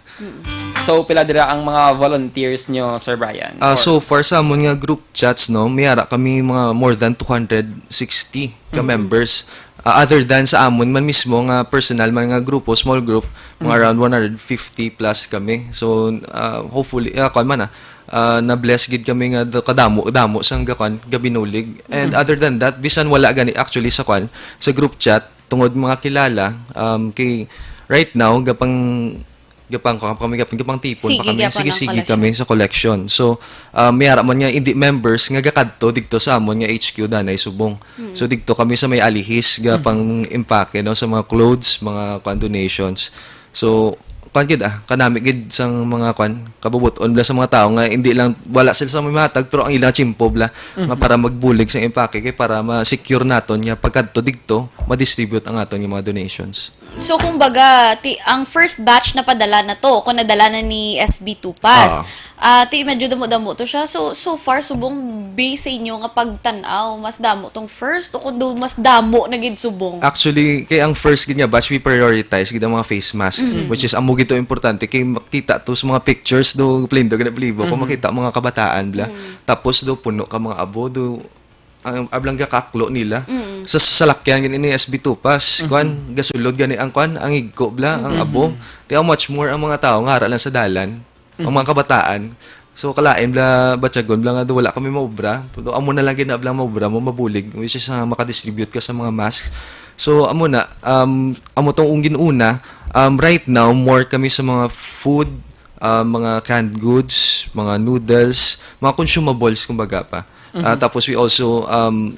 So, pila dira ang mga volunteers nyo, Sir Brian? Ah, Or- so far sa amon nga group chats, no, may ara kami mga more than two hundred sixty ka Mhm. members. Ah, other than sa amon man mismo nga personal man nga grupo, small group, mga Mhm. around one hundred fifty plus kami. So, ah, hopefully, ah, kwan man, ah, ah, na-bless gid kami nga do-, kadamo-damo sang gakwan, gabinulig. And Mhm. Other than that, bisan wala gani actually sa kwan, sa group chat, tungod mga kilala, um, kay right now, gapang gapang kami gapang gapang tipon pa Sige, kami, gapang ang sige-sige collection. Kami sa collection. So, ah, may ara man nga hindi members nga gagadto dito sa amon nga H Q danay subong. Hmm. So dito kami sa may alihis gapang impake, no, sa mga clothes, mga kwan, donations. So, kwan gid, ah, kanami gid sang mga kwan, kabubot-on bla sa mga tao nga hindi lang, wala sila sa may matag, pero ang ilang chimpo bla nga para magbulig sa impake kay para ma-secure naton nga pagkadto dito, ma-distribute ang aton nga mga donations. So, kumbaga, ti, ang first batch na padala na to, kung nadala na ni S B Tupas. Ah. Ah, ti, medyo damo-damo to siya. So, so far, subong based sa inyo nga pagtan-aw, mas damo tong first o kung do, mas damo na gid subong? Actually, kay ang first gid nga batch, we prioritize gid ang mga face masks, which is amo gid to importante kay makita to sa mga pictures do, plain do gid believe ko, makita mga kabataan bla. Tapos do puno ka mga abo do ang ablang gakaklo nila sa salakyan gani ni S B Tupas, kwan, gasulod gani ang kwan, ang igko bla, ang abo. Ti how much more ang mga tao nga ara lang sa dalan, ang mga kabataan. So kalain bla batyagon bla nga do wala kami maubra. Pero amo na lang gid na bla maubra mo mabulig, which is ah, makadistribute ka sa mga masks. So amo na, um, amo tong ungin una, um, right now more kami sa mga food, ah, mga canned goods, mga noodles, mga consumables kumbaga pa. Ah, tapos we also um,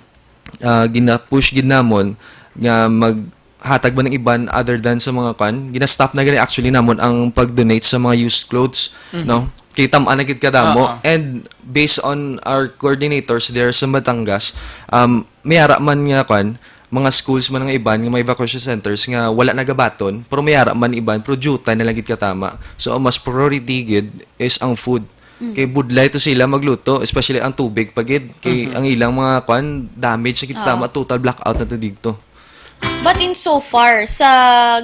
ah, gina-push gid namon nga maghatag ba ng iban other than sa mga kwan. Gina-stop na gani actually namon ang pag-donate sa mga used clothes, no? Kay tam-an na gid kadamo. Oo. And based on our coordinators there sa Batangas, um, may ara man nga kwan, mga schools man nga iban nga may evacuation centers nga wala nagabaton, pero may ara man iban, pero diutay na lang gid katama. So ang mas priority gid is ang food. Kay budlay to sila magluto, especially ang tubig pa gid. Kay ang ilang mga kwan, damage na gid tama, total blackout na to dito. But in so far, sa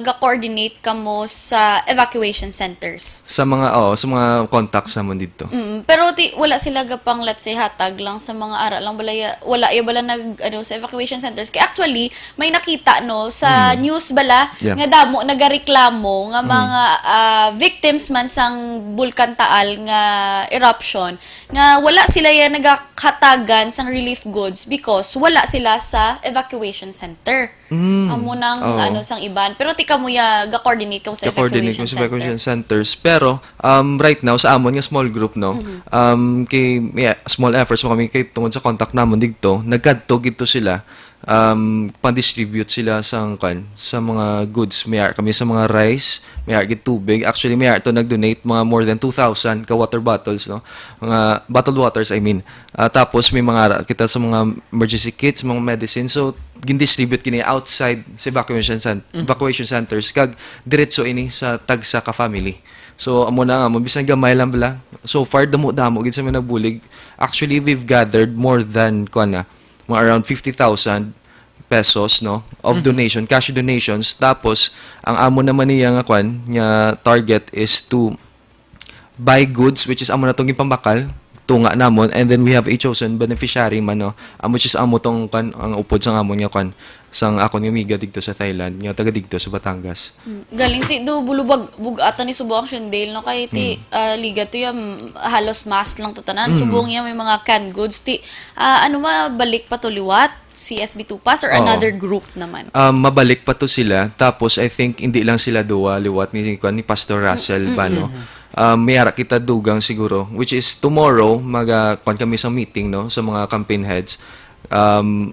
ga-coordinate kamo sa evacuation centers? Sa mga, oh, sa mga contacts naman dito. Mm, pero ti, wala sila gapang, let's say, hatag lang sa mga ara lang, wala ya, wala ya bala nag, ano, sa evacuation centers? Kay actually, may nakita, no, sa news bala, Yeah. nga damo nagareklamo nga mga ah, victims man sang Bulkan Taal nga eruption, nga wala sila ya nagakatagan sang relief goods because wala sila sa evacuation center. Mm. Amo nang Oo. ano sang iban. Pero ti kamo ya ga-coordinate kamo sa Ka-coordinate evacuation mo sa center. evacuation centers. Pero um, right now, sa amon nga small group, no, um, kay may small efforts mo kami kay tungod sa contact namon dito, nagkadto gito sila, um, pang-distribute sila sa, kwan, sa mga goods. May ar kami sa mga rice, may ar gid tubig. Actually, may ar to nag-donate mga more than two thousand ka water bottles, no? Mga bottled waters, I mean. Ah, tapos may mga ra-, kita sa mga emergency kits, mga medicine. So, gin-distribute kini outside sa evacuation cent- evacuation centers kag diretso ini sa tagsa ka family. So, amo na nga mo, bisan gamay lang bala. So far, damo-damo gid sa mga nagbulig. Actually, we've gathered more than, kuwan na, mga around fifty thousand pesos, no, of donation, cash donations. Tapos, ang amo naman niya nga, kuwan, nga target is to buy goods, which is amo na tong ginpambakal, tunga namon, and then we have a chosen beneficiary man, no, um, which is amo tong, kuwan, ang upod sang amon nga, kuwan, sang akon nga amiga dito sa Thailand, nga taga dito sa Batangas. Mm, galing ti do bulubag bugatan ni Subo Action Dale, no, kay ti ah, liga to yung halos mass lang to tanan. Subong iya may mga canned goods ti ah, ano, mabalik pa to liwat si S B Tupas or Oo. Another group naman? Um, mabalik pa to sila. Tapos, I think, hindi lang sila duwa liwat ni, kuwan, ni Pastor Russell ba, no? Um, may ara kita dugang siguro, which is tomorrow, maga, kuwan kami sa meeting, no, sa mga campaign heads. Um,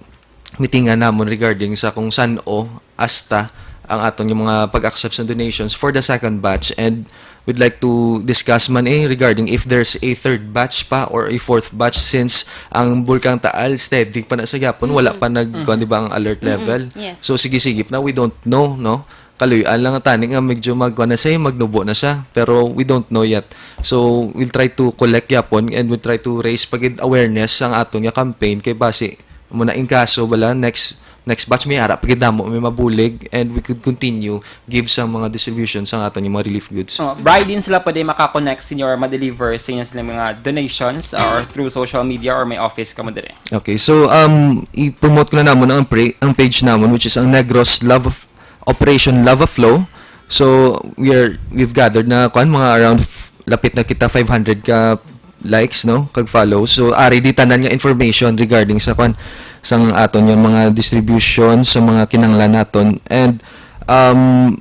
meetingan namon regarding sa kung san-o hasta ang aton nga mga pag-accept sa donations for the second batch. And we'd like to discuss man eh regarding if there's a third batch pa or a fourth batch, since ang Bulkang Taal steady pa na sa gyapon, wala pa nag, kuwan, di ba, ang alert level. Yes. So sige-sige pa na, we don't know, no? Kaluy-an lang tani nga medyo magkuwan na siya, magnubo na siya, pero we don't know yet. So we'll try to collect yapon and we'll try to raise pa gid awareness sang aton nga campaign kay basi mo na in kaso bala next next batch, may ara pa gid namo, may mabulig, and we could continue give sa mga distribution sa aton yung mga relief goods. Oh, Bri, diin sila pwede makakonect sa inyo or ma-deliver sa inyo sila mga donations, uh, or through social media or may office kamo diri? Okay, so um i-promote ko na namon ang pre, ang page namon, which is ang Negros Love of, Operation Lava Flow. So we are we've gathered na kwan mga around f- lapit na kita five hundred ka likes, no, kag follow. So ari di tanan nga information regarding sa kwan sang aton yung mga distribution sa mga kinanglan naton. And um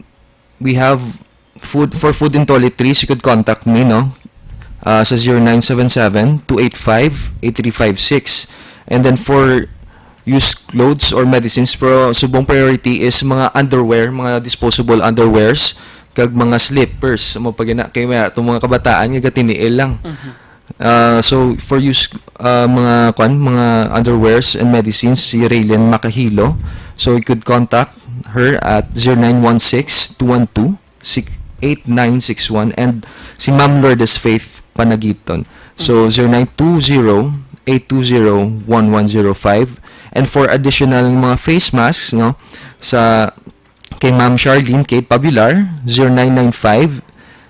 we have food for food and toiletries, you could contact me, no? Uh, sa zero nine seven seven, two eight five, eight three five six. And then for used clothes or medicines, pero subong priority is mga underwear, mga disposable underwears, kag mga slippers. Mo pag ina kay mga itong mga kabataan nga gatiniil lang. Uh, so for use uh, mga kwan, mga underwears and medicines, si Raylan Makahilo. So you could contact her at zero nine one six, two one two, eight nine six one, and si Ma'am Lourdes Faith Panagiton. So zero nine two zero, eight two zero, one one zero five. And for additional mga face masks, no, sa kay Ma'am Charlene Kate Pabilar, zero nine nine five,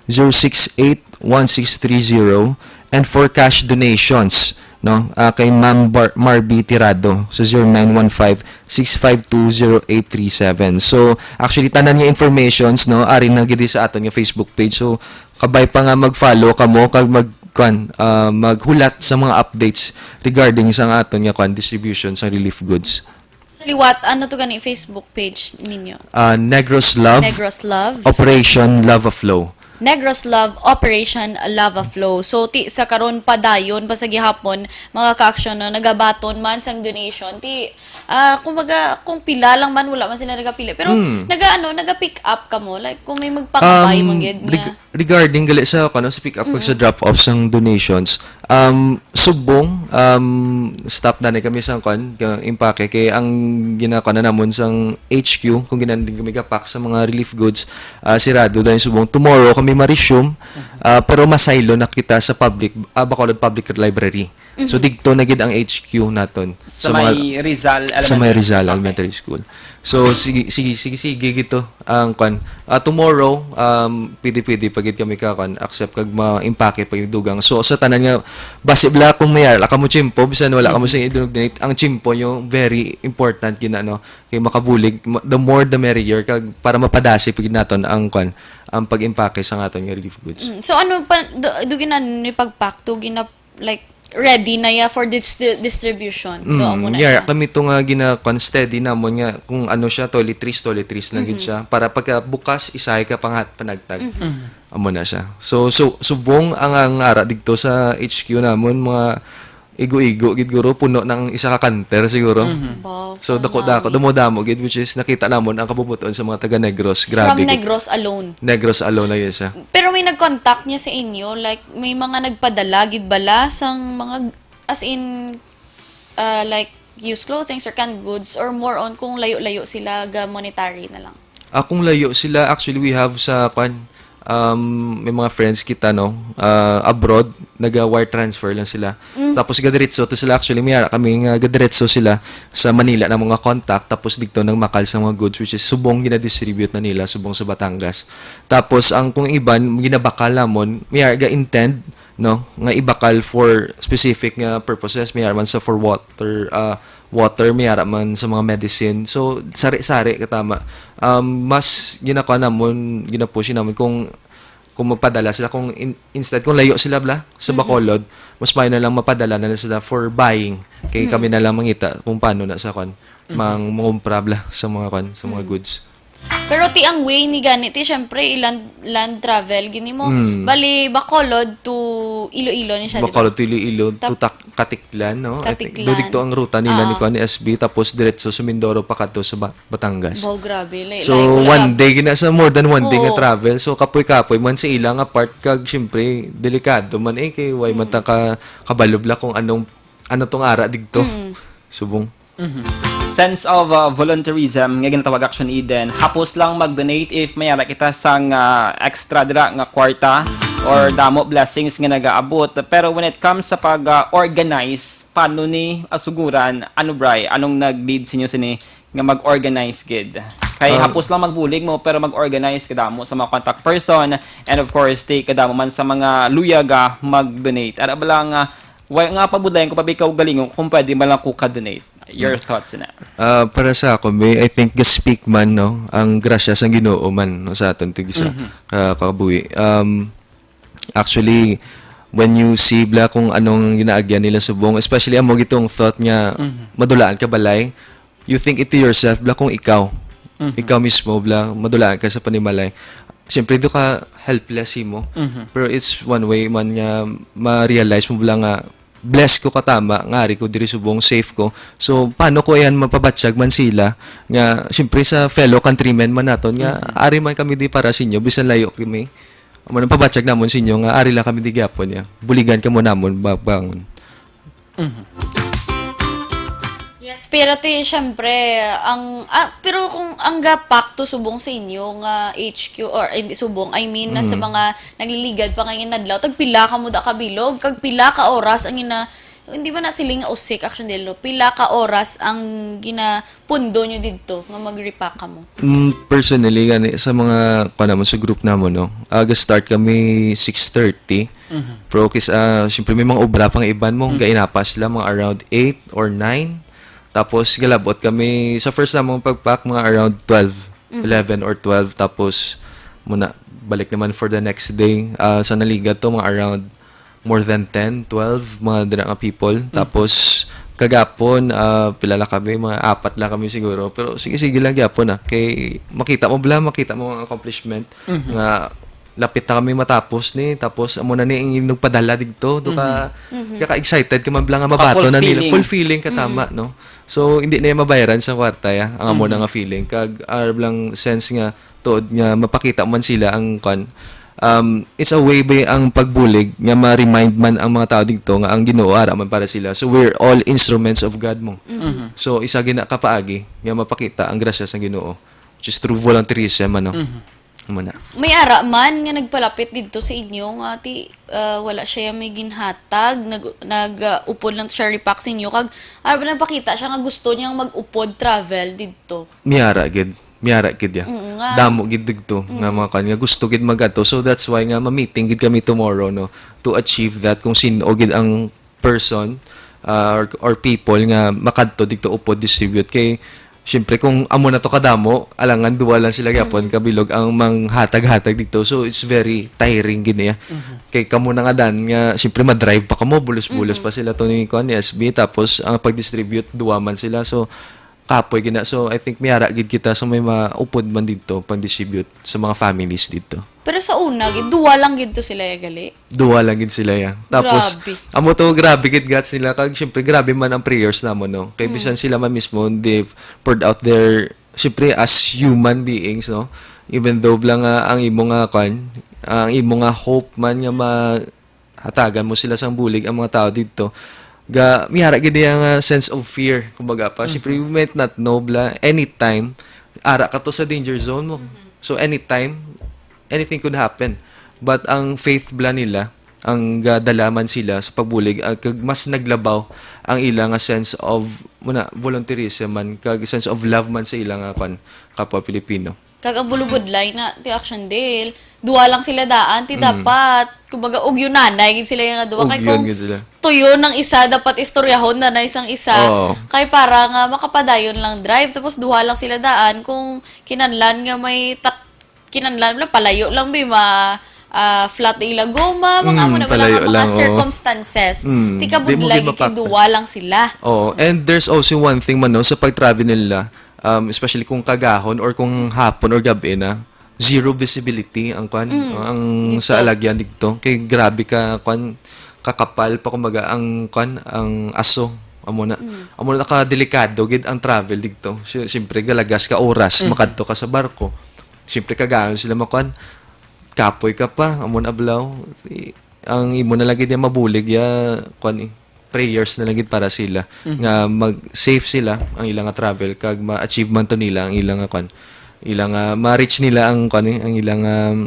zero six eight, one six three zero, and for cash donations, no, ah, kay Ma'am Bar- Marby Tirado sa zero nine one five, six five two, zero eight three seven. So actually, tanan nga informations, no, ari na gid sa aton nga Facebook page. So kabay pa nga mag-follow kamo kag mag kwan, ah, maghulat sa mga updates regarding sa aton nga kwan, distribution sa relief goods. Sa liwat, ano to gani Facebook page ninyo? Ah, Negros Love, Negros Love. Operation Lava Flow. Negros Love Operation Lava Flow. So ti sa karon, padayon pa sa gihapon, mga ka-action, no, nagabaton man sang donation. Ti ah kumbaga, kung pila lang man, wala man sila nagapili. Pero Mm. naga ano, naga-pick up kamo, like kung may magpangabay Um, man gid nga. reg- regarding gali sa kano sa pick up kag sa drop off sang donations, um subong, um stop na ni kami sa kwan, ka- impake, kay ang ginakwa na namon sang H Q, kung ginan din kami gapak sa mga relief goods, ah, sirado na yung subong. Tomorrow kami ma-resume, ah, pero masaylo na kita sa public, ah, Bacolod Public Library. So digto na gid ang H Q naton Sa, may Rizal Elementary sa may Rizal Okay. Elementary School. So sige sige sige sige gito ang kwan. Ah, tomorrow, um pwede pwede pa gid kami ka kwan, accept kag maimpake pa yung dugang. So sa tanan nga basi bla kung may ala kamo tiyempo, bisan wala kamo sa idonate, ang tiyempo nyo very important gid na, no, kay makabulig, ma- the more the merrier, kag para mapadasi pa gid naton ang kwan, ang pag-impake sa aton nga relief goods. Mm. So ano pa, do, do gina ni pagpack, do gina, like, ready na ya for dis- distribution? Do Mm, amo na yeah, siya. Kami to nga gina kwan, steady namon nga kung ano siya, toiletries, toiletries lang gid siya. Para pagka bukas, isahay ka pangat panagtag. Amo na siya. So, so subong ang, ang ara digto sa H Q namon, mga igo-igo gid guro, puno ng isa ka kanter siguro. Wow, So dako wow. dako, damo-damo gid, which is nakita namon ang kabubut-on sa mga taga Negros. From Grabe gid. Negros alone. Negros alone na yun siya. Pero may nag-contact niya sa inyo, like may mga nagpadala gid bala sang mga, as in, uh, like, used clothing or canned goods, or more on kung layo-layo sila, ga monetary na lang? Ah, kung layo sila, actually we have sa kwan, um, may mga friends kita, no, ah, abroad, naga wire transfer lang sila. Tapos gadiretso to sila, actually may ara kami nga gadiretso sila sa Manila na mga contact, tapos digto nang makal sa mga goods, which is subong ginadistribute na nila subong sa Batangas. Tapos ang kung iban ginabakal namon, may ara ga intend, no, nga ibakal for specific nga purposes, may ara man sa for water, ah, water, may ara man sa mga medicine. So sari-sari katama. Um, mas ginakuha namon, ginapush namon kung kung magpadala sila, kung in- instead kung layo sila bla sa Bacolod, mas maayo na lang mapadala na lang sila for buying, kay kami na lang mangita kung paano na sa kwan, mang mangumpra bla sa mga kwan, sa mga goods. Pero ti ang way ni gani, ti syempre i land, land travel gini mo. Bali Bacolod to Iloilo ni siya, di ba? Bacolod to Iloilo to Tap- Tak- Caticlan, no? I think Caticlan. Do dito ang ruta nila ni Ah. Kwan, ni S B, tapos diretso sa Mindoro pa kadto sa Ba- Batangas. Wow, grabe. Like, So like, wala one ka- day gina sa more than one day nga Oo. travel. So kapoy-kapoy man sa ila nga part, kag syempre delikado man eh, kay way man ta ka kabalo bla kung anong ano tong ara digto. Subong. Sense of uh, volunteerism nga ginatawag Action Eden. Hapos lang mag-donate if may ara kita sang uh, extra dira nga kwarta or damo blessings nga nagaabot. Pero when it comes sa pag-organize, paano ni asuguran? Ano, Bri? Anong nag-lead sa inyo sini nga mag-organize gid. Kay Um, hapos lang magbulig mo, pero mag-organize kadamo sa mga contact person, and of course, di kadamo man sa mga luyaga mag-donate. Ara ba lang, ah, wa-, nga pabudlayan ko pa ba ikaw galingon kung pwede man lang ko ka-donate. Your Hmm. thoughts na? Ah, para sa ako, may, I think, ga-speak man, no, ang grasya sang Ginoo man, no, sa aton tigisa, Mhm. ka-, kabuhi. Um, actually, when you see bla kung anong ginaagyan nila subong, especially amo gitong thought nga Mhm. madulaan ka balay, you think it to yourself bla kung ikaw, Mhm. ikaw mismo bla madulaan ka sa panimalay. Siyempre, do ka helpless himo. Mhm. Pero it's one way man nga ma-realize mo bla nga blessed ko katama nga ari ko diri subong, safe ko. So, paano ko yan mapabatyag man sila nga, siyempre, sa fellow countrymen man naton nga, Mhm. ari man kami di para sa inyo, bisan layo kami. Amo nang pabatyag namon sa inyo nga ari lang kami di gyapon niya. Buligan kamo namon ba-, bangon. Mhm. Yes, pero ti, syempre, ang, ah, pero kung ang gapakto subong sa inyo nga H Q, or, eh, hindi subong, I mean, na sa Mm. mga nagliligad pa nga inadlaw, tagpila ka mo da ka bilog, kag pila ka oras ang ina-, hindi man na siling nga usik, action del, no? Pila ka oras ang ginapundo nyo didto nga mag-repack ka mo? Mm, personally, gani, sa mga, kuwan namon, sa group namon, no? Aga start kami six thirty. Mhm. Pero kis-, ah, siyempre, may mga obra pa nga iban mo, Mhm. gainapa sila, mga around eight or nine. Tapos, galabot kami, sa first namong pag-pack, mga around twelve, Mhm. eleven or twelve. Tapos, muna, balik naman for the next day. Ah, sa naligat to, mga around more than ten, twelve, mga dira nga people. Mm. Tapos, kagapon, ah, pila lang kami, mga apat lang kami siguro. Pero sige, sige lang gyapon, ah. Kay makita mo bala, makita mo ang accomplishment Mhm. nga lapit na kami matapos ni, tapos amo na ni ang nagpadala digto. Do ka, Mhm. Mhm. ka-excited ka man bala nga mabaton na nila. Ka-fulfilling. Fulfilling ka, tama, Mhm. no? So, hindi na yan mabayaran sa kwarta, ya. Ang amo na Mhm. nga feeling. Kag, ah, lang sense nga, tuod nga mapakita man sila ang, kwan, um, it's a way ba ang pagbulig nga ma-remind man ang mga tao digto nga ang Ginoo ara man para sila. So, we're all instruments of God mo. Mhm. Mhm. So, isa gina ka paagi nga mapakita ang grasya sa Ginoo, which is through volunteerism, ano. Mhm. Amo na. May ara man nga nagpalapit didto sa inyo nga ti, ah, wala siya may ginhatag, nag, nag, ah, upod lang siya repack sa inyo, kag ara ba nagpakita siya nga gusto niyang mag-upod travel didto? May ara gid. May ara gid ya. Mm, nga. Damo gid digto nga Mm. mga kwan nga gusto gid magadto. So that's why nga ma-meeting gid kami tomorrow, no, to achieve that, kung sin-o gid ang person, ah, or, or people nga makadto digto upod distribute. Kay, siyempre, kung amo na to kadamo, alangan duwa lang sila gyapon Mm. kabilog ang manghatag-hatag digto. So, it's very tiring gid niya. Mhm. Kay kamo na nga dan nga, siyempre, madrive pa kamo, bulos-bulos Mhm. pa sila to ni, kuan, ni S B, tapos ang pag-distribute, duwa man sila. So, kapoy gid na. So, I think may ara gid kita sa may maupod man didto, pang-distribute sa mga families didto. Pero sa una, gid, duwa lang gid to sila ya gali? Duwa lang gid sila ya. Tapos, Grabe. amo to, grabe gid guts nila. Kag, syempre, grabe man ang prayers namon, no? Kay Mm. bisan sila man mismo, they poured out their, syempre, as human beings, no? Even though lang nga ang imo nga, kwan, ang imo nga hope man nga ma-, hatagan mo sila sang bulig ang mga tao didto. Ga, may ara gid iya nga sense of fear, kumbaga pa. Siyempre, Mhm. we might not know, bla, anytime, ara ka to sa danger zone mo. Mhm. So, anytime, anything could happen. But ang faith, bla, nila, ang gadala man sila sa pagbulig, ah, kag mas naglabaw ang ila nga sense of, muna, volunteerism man, kag sense of love man sa ila nga, kwan, kapwa Pilipino. Kag ang bulubudlay na ti Action Dale, duwa lang sila daan, ti Mm. dapat, kumbaga, ugyonanay gid sila nga duwa. Kay Ugyon kung gid sila. tuyo ng isa, dapat istoryahon na na isang isa. Oo. Kay para nga makapadayon lang drive, tapos duha lang sila daan, kung kinanlan nga may tak-, kinanlan lang, palayo lang, bi, ma-, ah, flat ila goma, mga Mm, amo na, wala palayo nga mga lang, oo. circumstances. Mm, Ti di mo kabudlay gid gid kay mapakta. duwa lang sila. Oo, and there's also one thing man, no, sa pag-travel nila, um, especially kung kagahon or kung hapon or gab-i na, zero visibility ang kwan, Mm, ang dito. sa alagyan dito. Kay grabe ka, kwan, kakapal pa, kumbaga, ang kwan, ang aso. Amo na. Mm. Amo na ka delikado gid ang travel dito. Si-, siyempre, galagas ka oras, Mhm. makadto ka sa barko. Siyempre, kagahon sila makwan. Kapoy ka pa, amo na ablaw. Si-, ang imo na lagi niya mabulig ya, kwan eh, prayers na lang gid para sila, Mhm. nga mag-safe sila ang ilang nga travel, kag ma-achieve man to nila ang ilang nga kwan, ilang nga ma-reach nila ang kwan eh, ang ilang, um,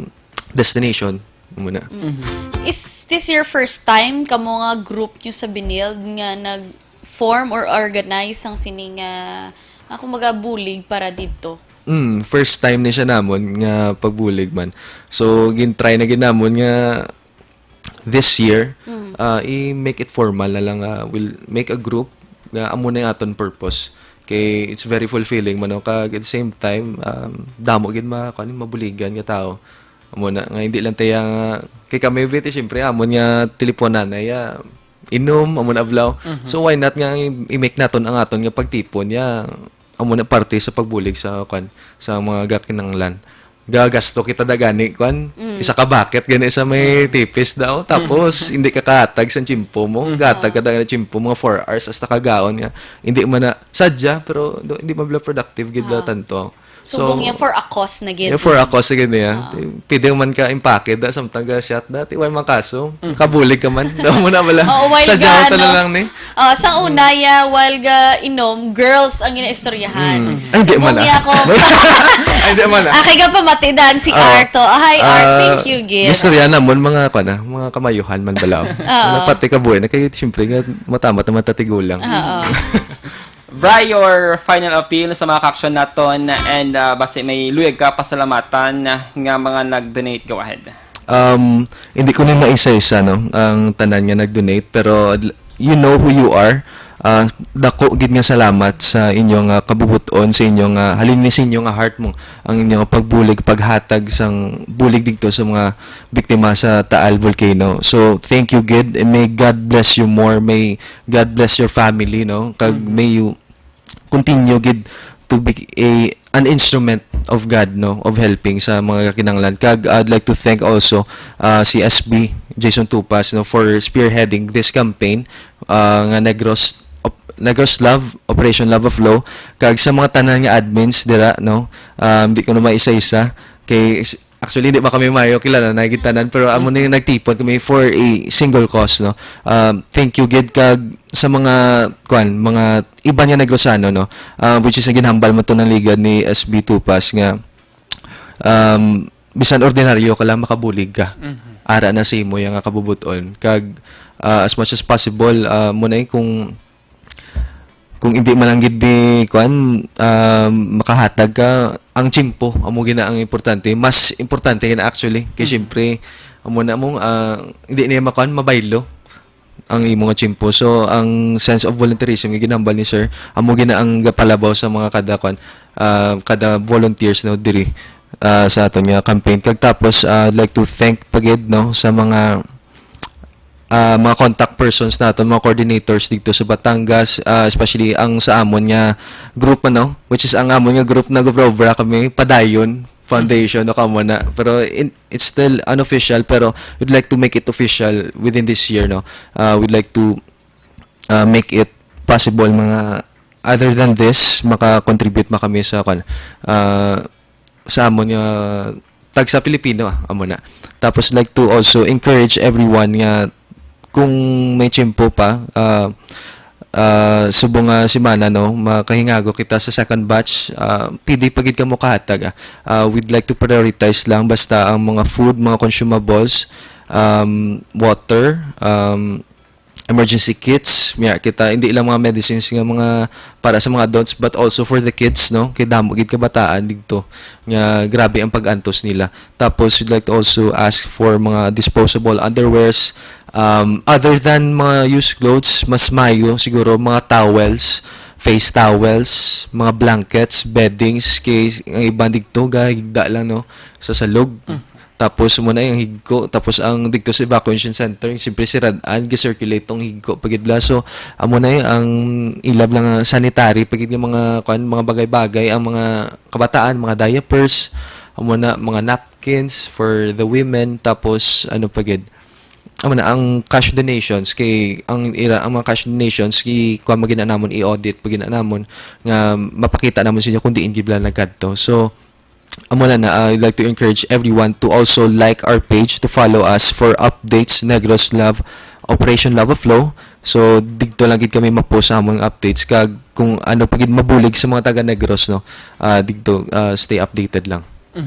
destination muna. Mm. Mhm. Is this your first time kamo nga group nyo sa Binild nga nag-form or organize ang sini nga, Ako magabulig para dito. Mm, first time ni siya namon nga pagbulig man. So, gin-try na gid namon nga this year, ah, i-make it formal na lang, ah, we'll make a group nga amo na yung aton purpose. Kay it's very fulfilling man, no? Kag at the same time, um, damo gid ma-, kuwan, mabuligan nga tao. Amo na, nga hindi lang tayo nga, kay kami, Viti, siyempre, amon nga teleponan na ya, inom, amo na ablaw. So, why not nga i- i-make naton ang aton nga pagtipon ya, amo na parte sa pagbulig sa, kwan, sa mga gakinanglan. Gagasto kita da gani, kwan, isa ka bucket gani sa may tipis daw. Tapos, hindi ka kahatag sa tiyempo mo. Gatag ka da gani tiyempo, mga four hours, hasta kagaon nga. Hindi man na, sadya, pero do- hindi man bala productive, gid bala tanto. So, subong niya for a cause na gid. Yeah, for a cause gid niya. Pwede man ka impake da, samtang ga shot da, ti way man kaso. Kabulig ka man. Daw mo na bala. Oo, while Sa ga, jaw ano, na lang ni. Ah, sa una, ya, while ga inom, girls ang ginaistoryahan. Ay, di man Subong ah. niya ko. Ay, di man ah. Ah, kay ga pamati dan si Oo. Art to. Ah, hi, Art. Ah, Thank you, gid. Istorya namon mga, kwan, ah, mga kamayuhan man bala. Mga parte ka buhay na kayo, siyempre, nga matamat naman tatigulang. Oo. Bri, your final appeal sa mga kaaksyon naton, and uh, basi may luyag ka pasalamatan nga mga nag-donate. Go ahead. Um, hindi ko na maisa-isa, no, ang tanan nga nag-donate, pero l- you know who you are. Ah, dako gid nga salamat sa inyong ah, kabubuton, sa inyong ah, halin ni sa inyo nga heart mo, ang inyong pagbulig, paghatag sang bulig dito sa mga biktima sa Taal Volcano. So, thank you gid, and may God bless you more, may God bless your family, no, kag may you continue gid to be a an instrument of God, no, of helping sa mga kakinahanglan. Kag I'd like to thank also uh, si S B Jason Tupas, no, for spearheading this campaign uh, nga Negros Op- Negros Love, Operation Love of Law, kag sa mga tanan nga admins dira, no, um, di ko na maisa-isa kay s- actually, hindi ba kami mayo kilala na gitanan, pero amo na yung nagtipon kami for a single cause, no. Um, thank you gid kag sa mga kwan, mga iban nga Negrosano, no, um, which is ang ginhambal mo to ng ligad ni S B Tupas nga um, bisan ordinaryo ka lang, makabulig ka. Ara na sa imo yung nga kabubuton. Kag uh, as much as possible, uh, mo na yung kung kung hindi man lang gid ni kwan um, makahatag ka, ang tiyempo amo gina ang importante, mas importante gina actually kay syempre amo na mong ah, hindi niya makuan mabaylo ang imo nga tiyempo. So ang sense of volunteerism nga ginambal ni sir amo gina ang gapalabaw sa mga kada kwan ah, kada volunteers, no, diri ah, sa aton nga campaign. Kag tapos ah, I'd like to thank pagid, no, sa mga ah, mga contact persons naton, mga coordinators dito sa Batangas, ah, especially ang sa amon nga group, ano, which is ang amon nga group, nag-obra kami padayon foundation, no, kamo na, pero in, it's still unofficial, pero we'd like to make it official within this year, no. Ah, we'd like to ah, make it possible mga other than this, maka-contribute ba kami sa kwan, ah, sa amon nga tagsa Pilipino, ah, amo na. Tapos like to also encourage everyone nga kung may tiyempo pa, ah, ah, subong nga semana, no, makahingago kita sa second batch, ah, pwede pa gid kamo kahatag, ah. Ah, we'd like to prioritize lang basta ang mga food, mga consumables, um, water, um, emergency kits, niya kita, hindi lang mga medicines nga mga para sa mga adults, but also for the kids, no, kay damo gid kabataan dito nga grabe ang pag-antos nila. Tapos we'd like to also ask for mga disposable underwears, um, other than mga used clothes, mas mayo siguro mga towels, face towels, mga blankets, beddings, kay ang iban dito gahigda lang, no, sa salog. Tapos mo na yung higko, tapos ang dito sa evacuation center, yung siyempre sirad-an, gi-circulate tong higko pagid bala. So amo na yung ang ilab lang nga sanitary pagid nga mga kwan, mga bagay-bagay, ang mga kabataan, mga diapers, amo na mga napkins for the women, tapos ano pagid, amo na ang cash donations kay ang ira ang mga cash donations i kuan magina namon, i-audit pagina namon nga mapakita namon sa inyo kung diin gid bala nagkadto. So amo na na, I'd like to encourage everyone to also like our page, to follow us for updates, Negros Love, Operation Love of Law. So dito lang gid kami ma-post sa among updates kag kung ano pa gid mabulig sa mga taga Negros, no. Ah, dito ah, stay updated lang.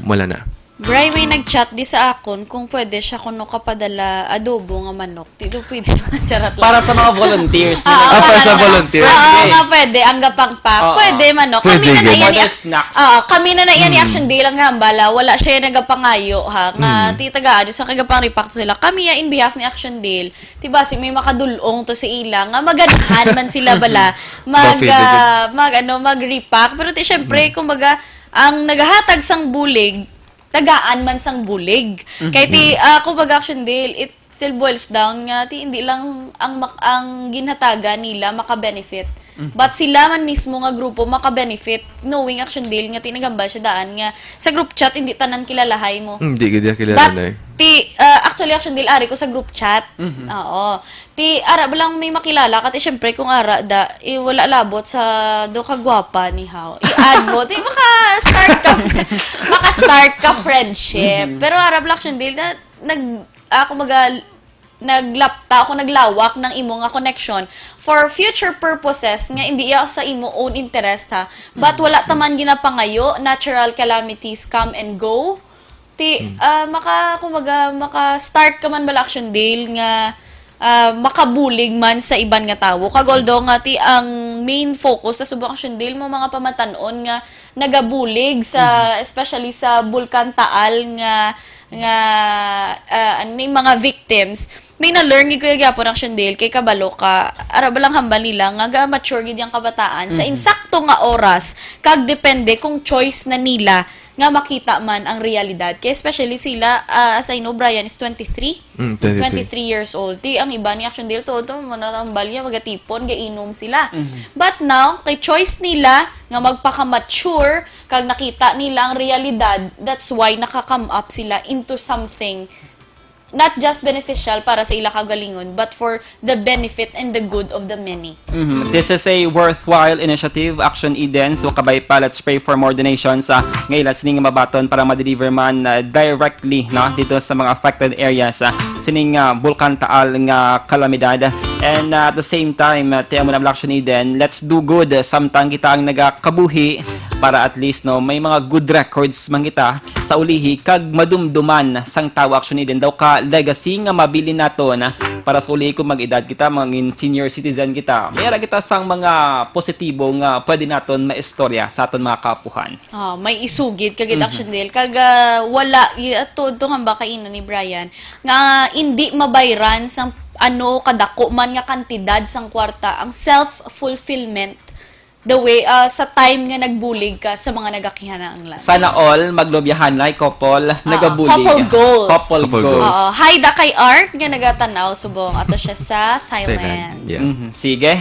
Wala na. Bray, may nag-chat di sa akon kung pwede siya kuno kapadala adobo nga manok. Di daw pwede. Charot lang. Para sa mga volunteers. Oo, Ah, para sa ano, volunteers. Oo, Pwede. nga pwede. Ang gapangpak. Oo. Pwede, manok. Pwede, Kami na na good. yan. Other snacks. Oo, kami na na yan ni Action Dale ang hambala. Wala siya yung nagapangayo, ha? Nga, ti tagaan, sa kagapangripakto sila. Kami, ah, in behalf ni Action Dale, ti basi may makadulong to sa ila. Nga maganahan man sila bala. Mag, Buffet, ah, mag, ano, mag-repack. Pero ti, syempre, kumbaga, ang nagahatag sang bulig, tagaan man sang bulig. Kay ti, ah, kumbaga, Action Dale, it still boils down nga ti hindi lang ang mak- ang ginhatagan nila maka-benefit. But sila man mismo nga grupo maka-benefit, knowing, Action Dale, nga ti nagambal siya daan nga sa group chat hindi tanan kilalahay mo. Hindi gid niya kilala But na eh. Ti, ah, actually, Action Dale, ari ko sa group chat. Oo. Ti, ara ba lang may makilala ka? Ti, syempre, kung ara da, eh, wala labot sa do ka gwapa ni How. I-add mo. Ti, maka-start ka, maka-start ka friendship. Pero ara ba lang, Action Dale, na, nag, ako maga, naglapta ako, naglawak ng imo nga connection for future purposes nga hindi iya sa imo own interest, ha. But wala ta man ginapangayo, natural calamities come and go. Ti, ah, maka, kumbaga, maka-start ka man bala, Action Dale, nga ah, makabulig man sa iban nga tawo. Kag although nga ti ang main focus ta subong, Action Dale, mo mga pamatanon nga nagabulig sa, especially sa Bulkan Taal nga, nga, ah, ano ni, mga victims, may na-learn gid ko yung gyapon, Action Dale, kay kabalo ka, ara ba lang hambal nila nga ga-mature gid yung kabataan sa insakto nga oras, kag depende kung choice na nila nga makita man ang realidad. Kay especially sila, ah, as I know, Brian is twenty-three. Mm, twenty-three. Twenty-three years old. Ti ang iba ni, Action Dale, tuod to, manatambal niya, magatipon, gainom sila. But now, kay choice nila nga magpaka-mature, kag nakita nila ang realidad, that's why nakaka-come up sila into something not just beneficial para sa ila kaugalingon, but for the benefit and the good of the many. Mhm. This is a worthwhile initiative, Action Eden. So, kabay pa, let's pray for more donations, ah, nga ila sining mabaton para ma-deliver man, ah, directly, no, dito sa mga affected areas, ah, sining, ah, Bulkan Taal nga kalamidad. And, ah, at the same time, ah, ti amo na, Action Eden, let's do good, ah, samtang kita ang nagakabuhi para at least, no, may mga good records man kita sa ulihi kag madumduman sang tawo, Action Eden, daw ka legacy nga mabilin naton, ah, para sa ulihi kung mag-edad kita, mangin senior citizen kita. May ara kita sang mga positibo nga pwede naton maistorya sa aton mga kaapuhan. Ah, may isugid kag Action Dale. Kag, ah, wala, y- tuod to hamba kaina ni Brian, nga hindi mabayran sang ano kadako man nga kantidad sang kwarta ang self-fulfillment, the way, ah, sa time nga nagbulig ka sa mga nagakihananglan. Sana all maglubyahanay, couple, Ah, nagabulig. couple goals. Couple Couple goals. goals. Oo, hi da kay Art nga nagatanaw subong ato siya sa Thailand. Thailand. Yeah. Mhm. Sige.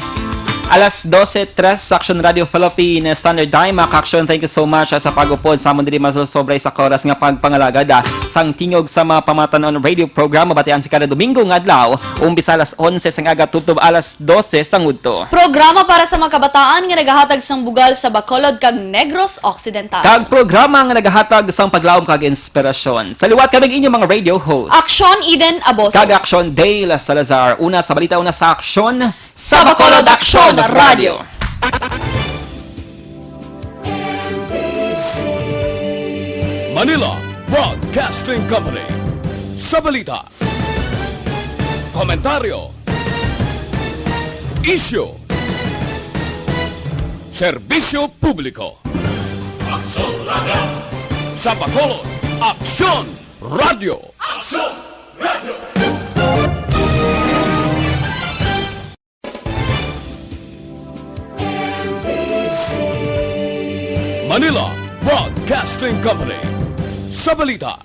Alas dose tres sa Action Radio Philippines Standard Time. Mga ka-Action, thank you so much, ah, sa pag-upod sa amon diri masulsobra sa oras nga pagpangalagad, ah, sang tingog sa mga pamatanon radio program. Mabatian si kada Domingo nga adlaw, umpisa alas onse sang aga tubtob alas dose sang udto. Programa para sa mga kabataan nga nagahatag sang bugal sa Bacolod kag Negros Occidental. Kag programa nga nagahatag sang paglaom kag inspirasyon. Sa liwat kami ang inyong mga radio host. Action Eden Aboso. Kag Action Dale Salazar. Una sa balita, una sa aksyon. Sa Bacolod Action Radio. Manila Broadcasting Company. Sa balita, komentaryo, isyu, serbisyo publiko. Aksyon Radio. Sa Bacolod, Aksyon Radio. Aksyon Radio. Manila Broadcasting Company. Sa balita,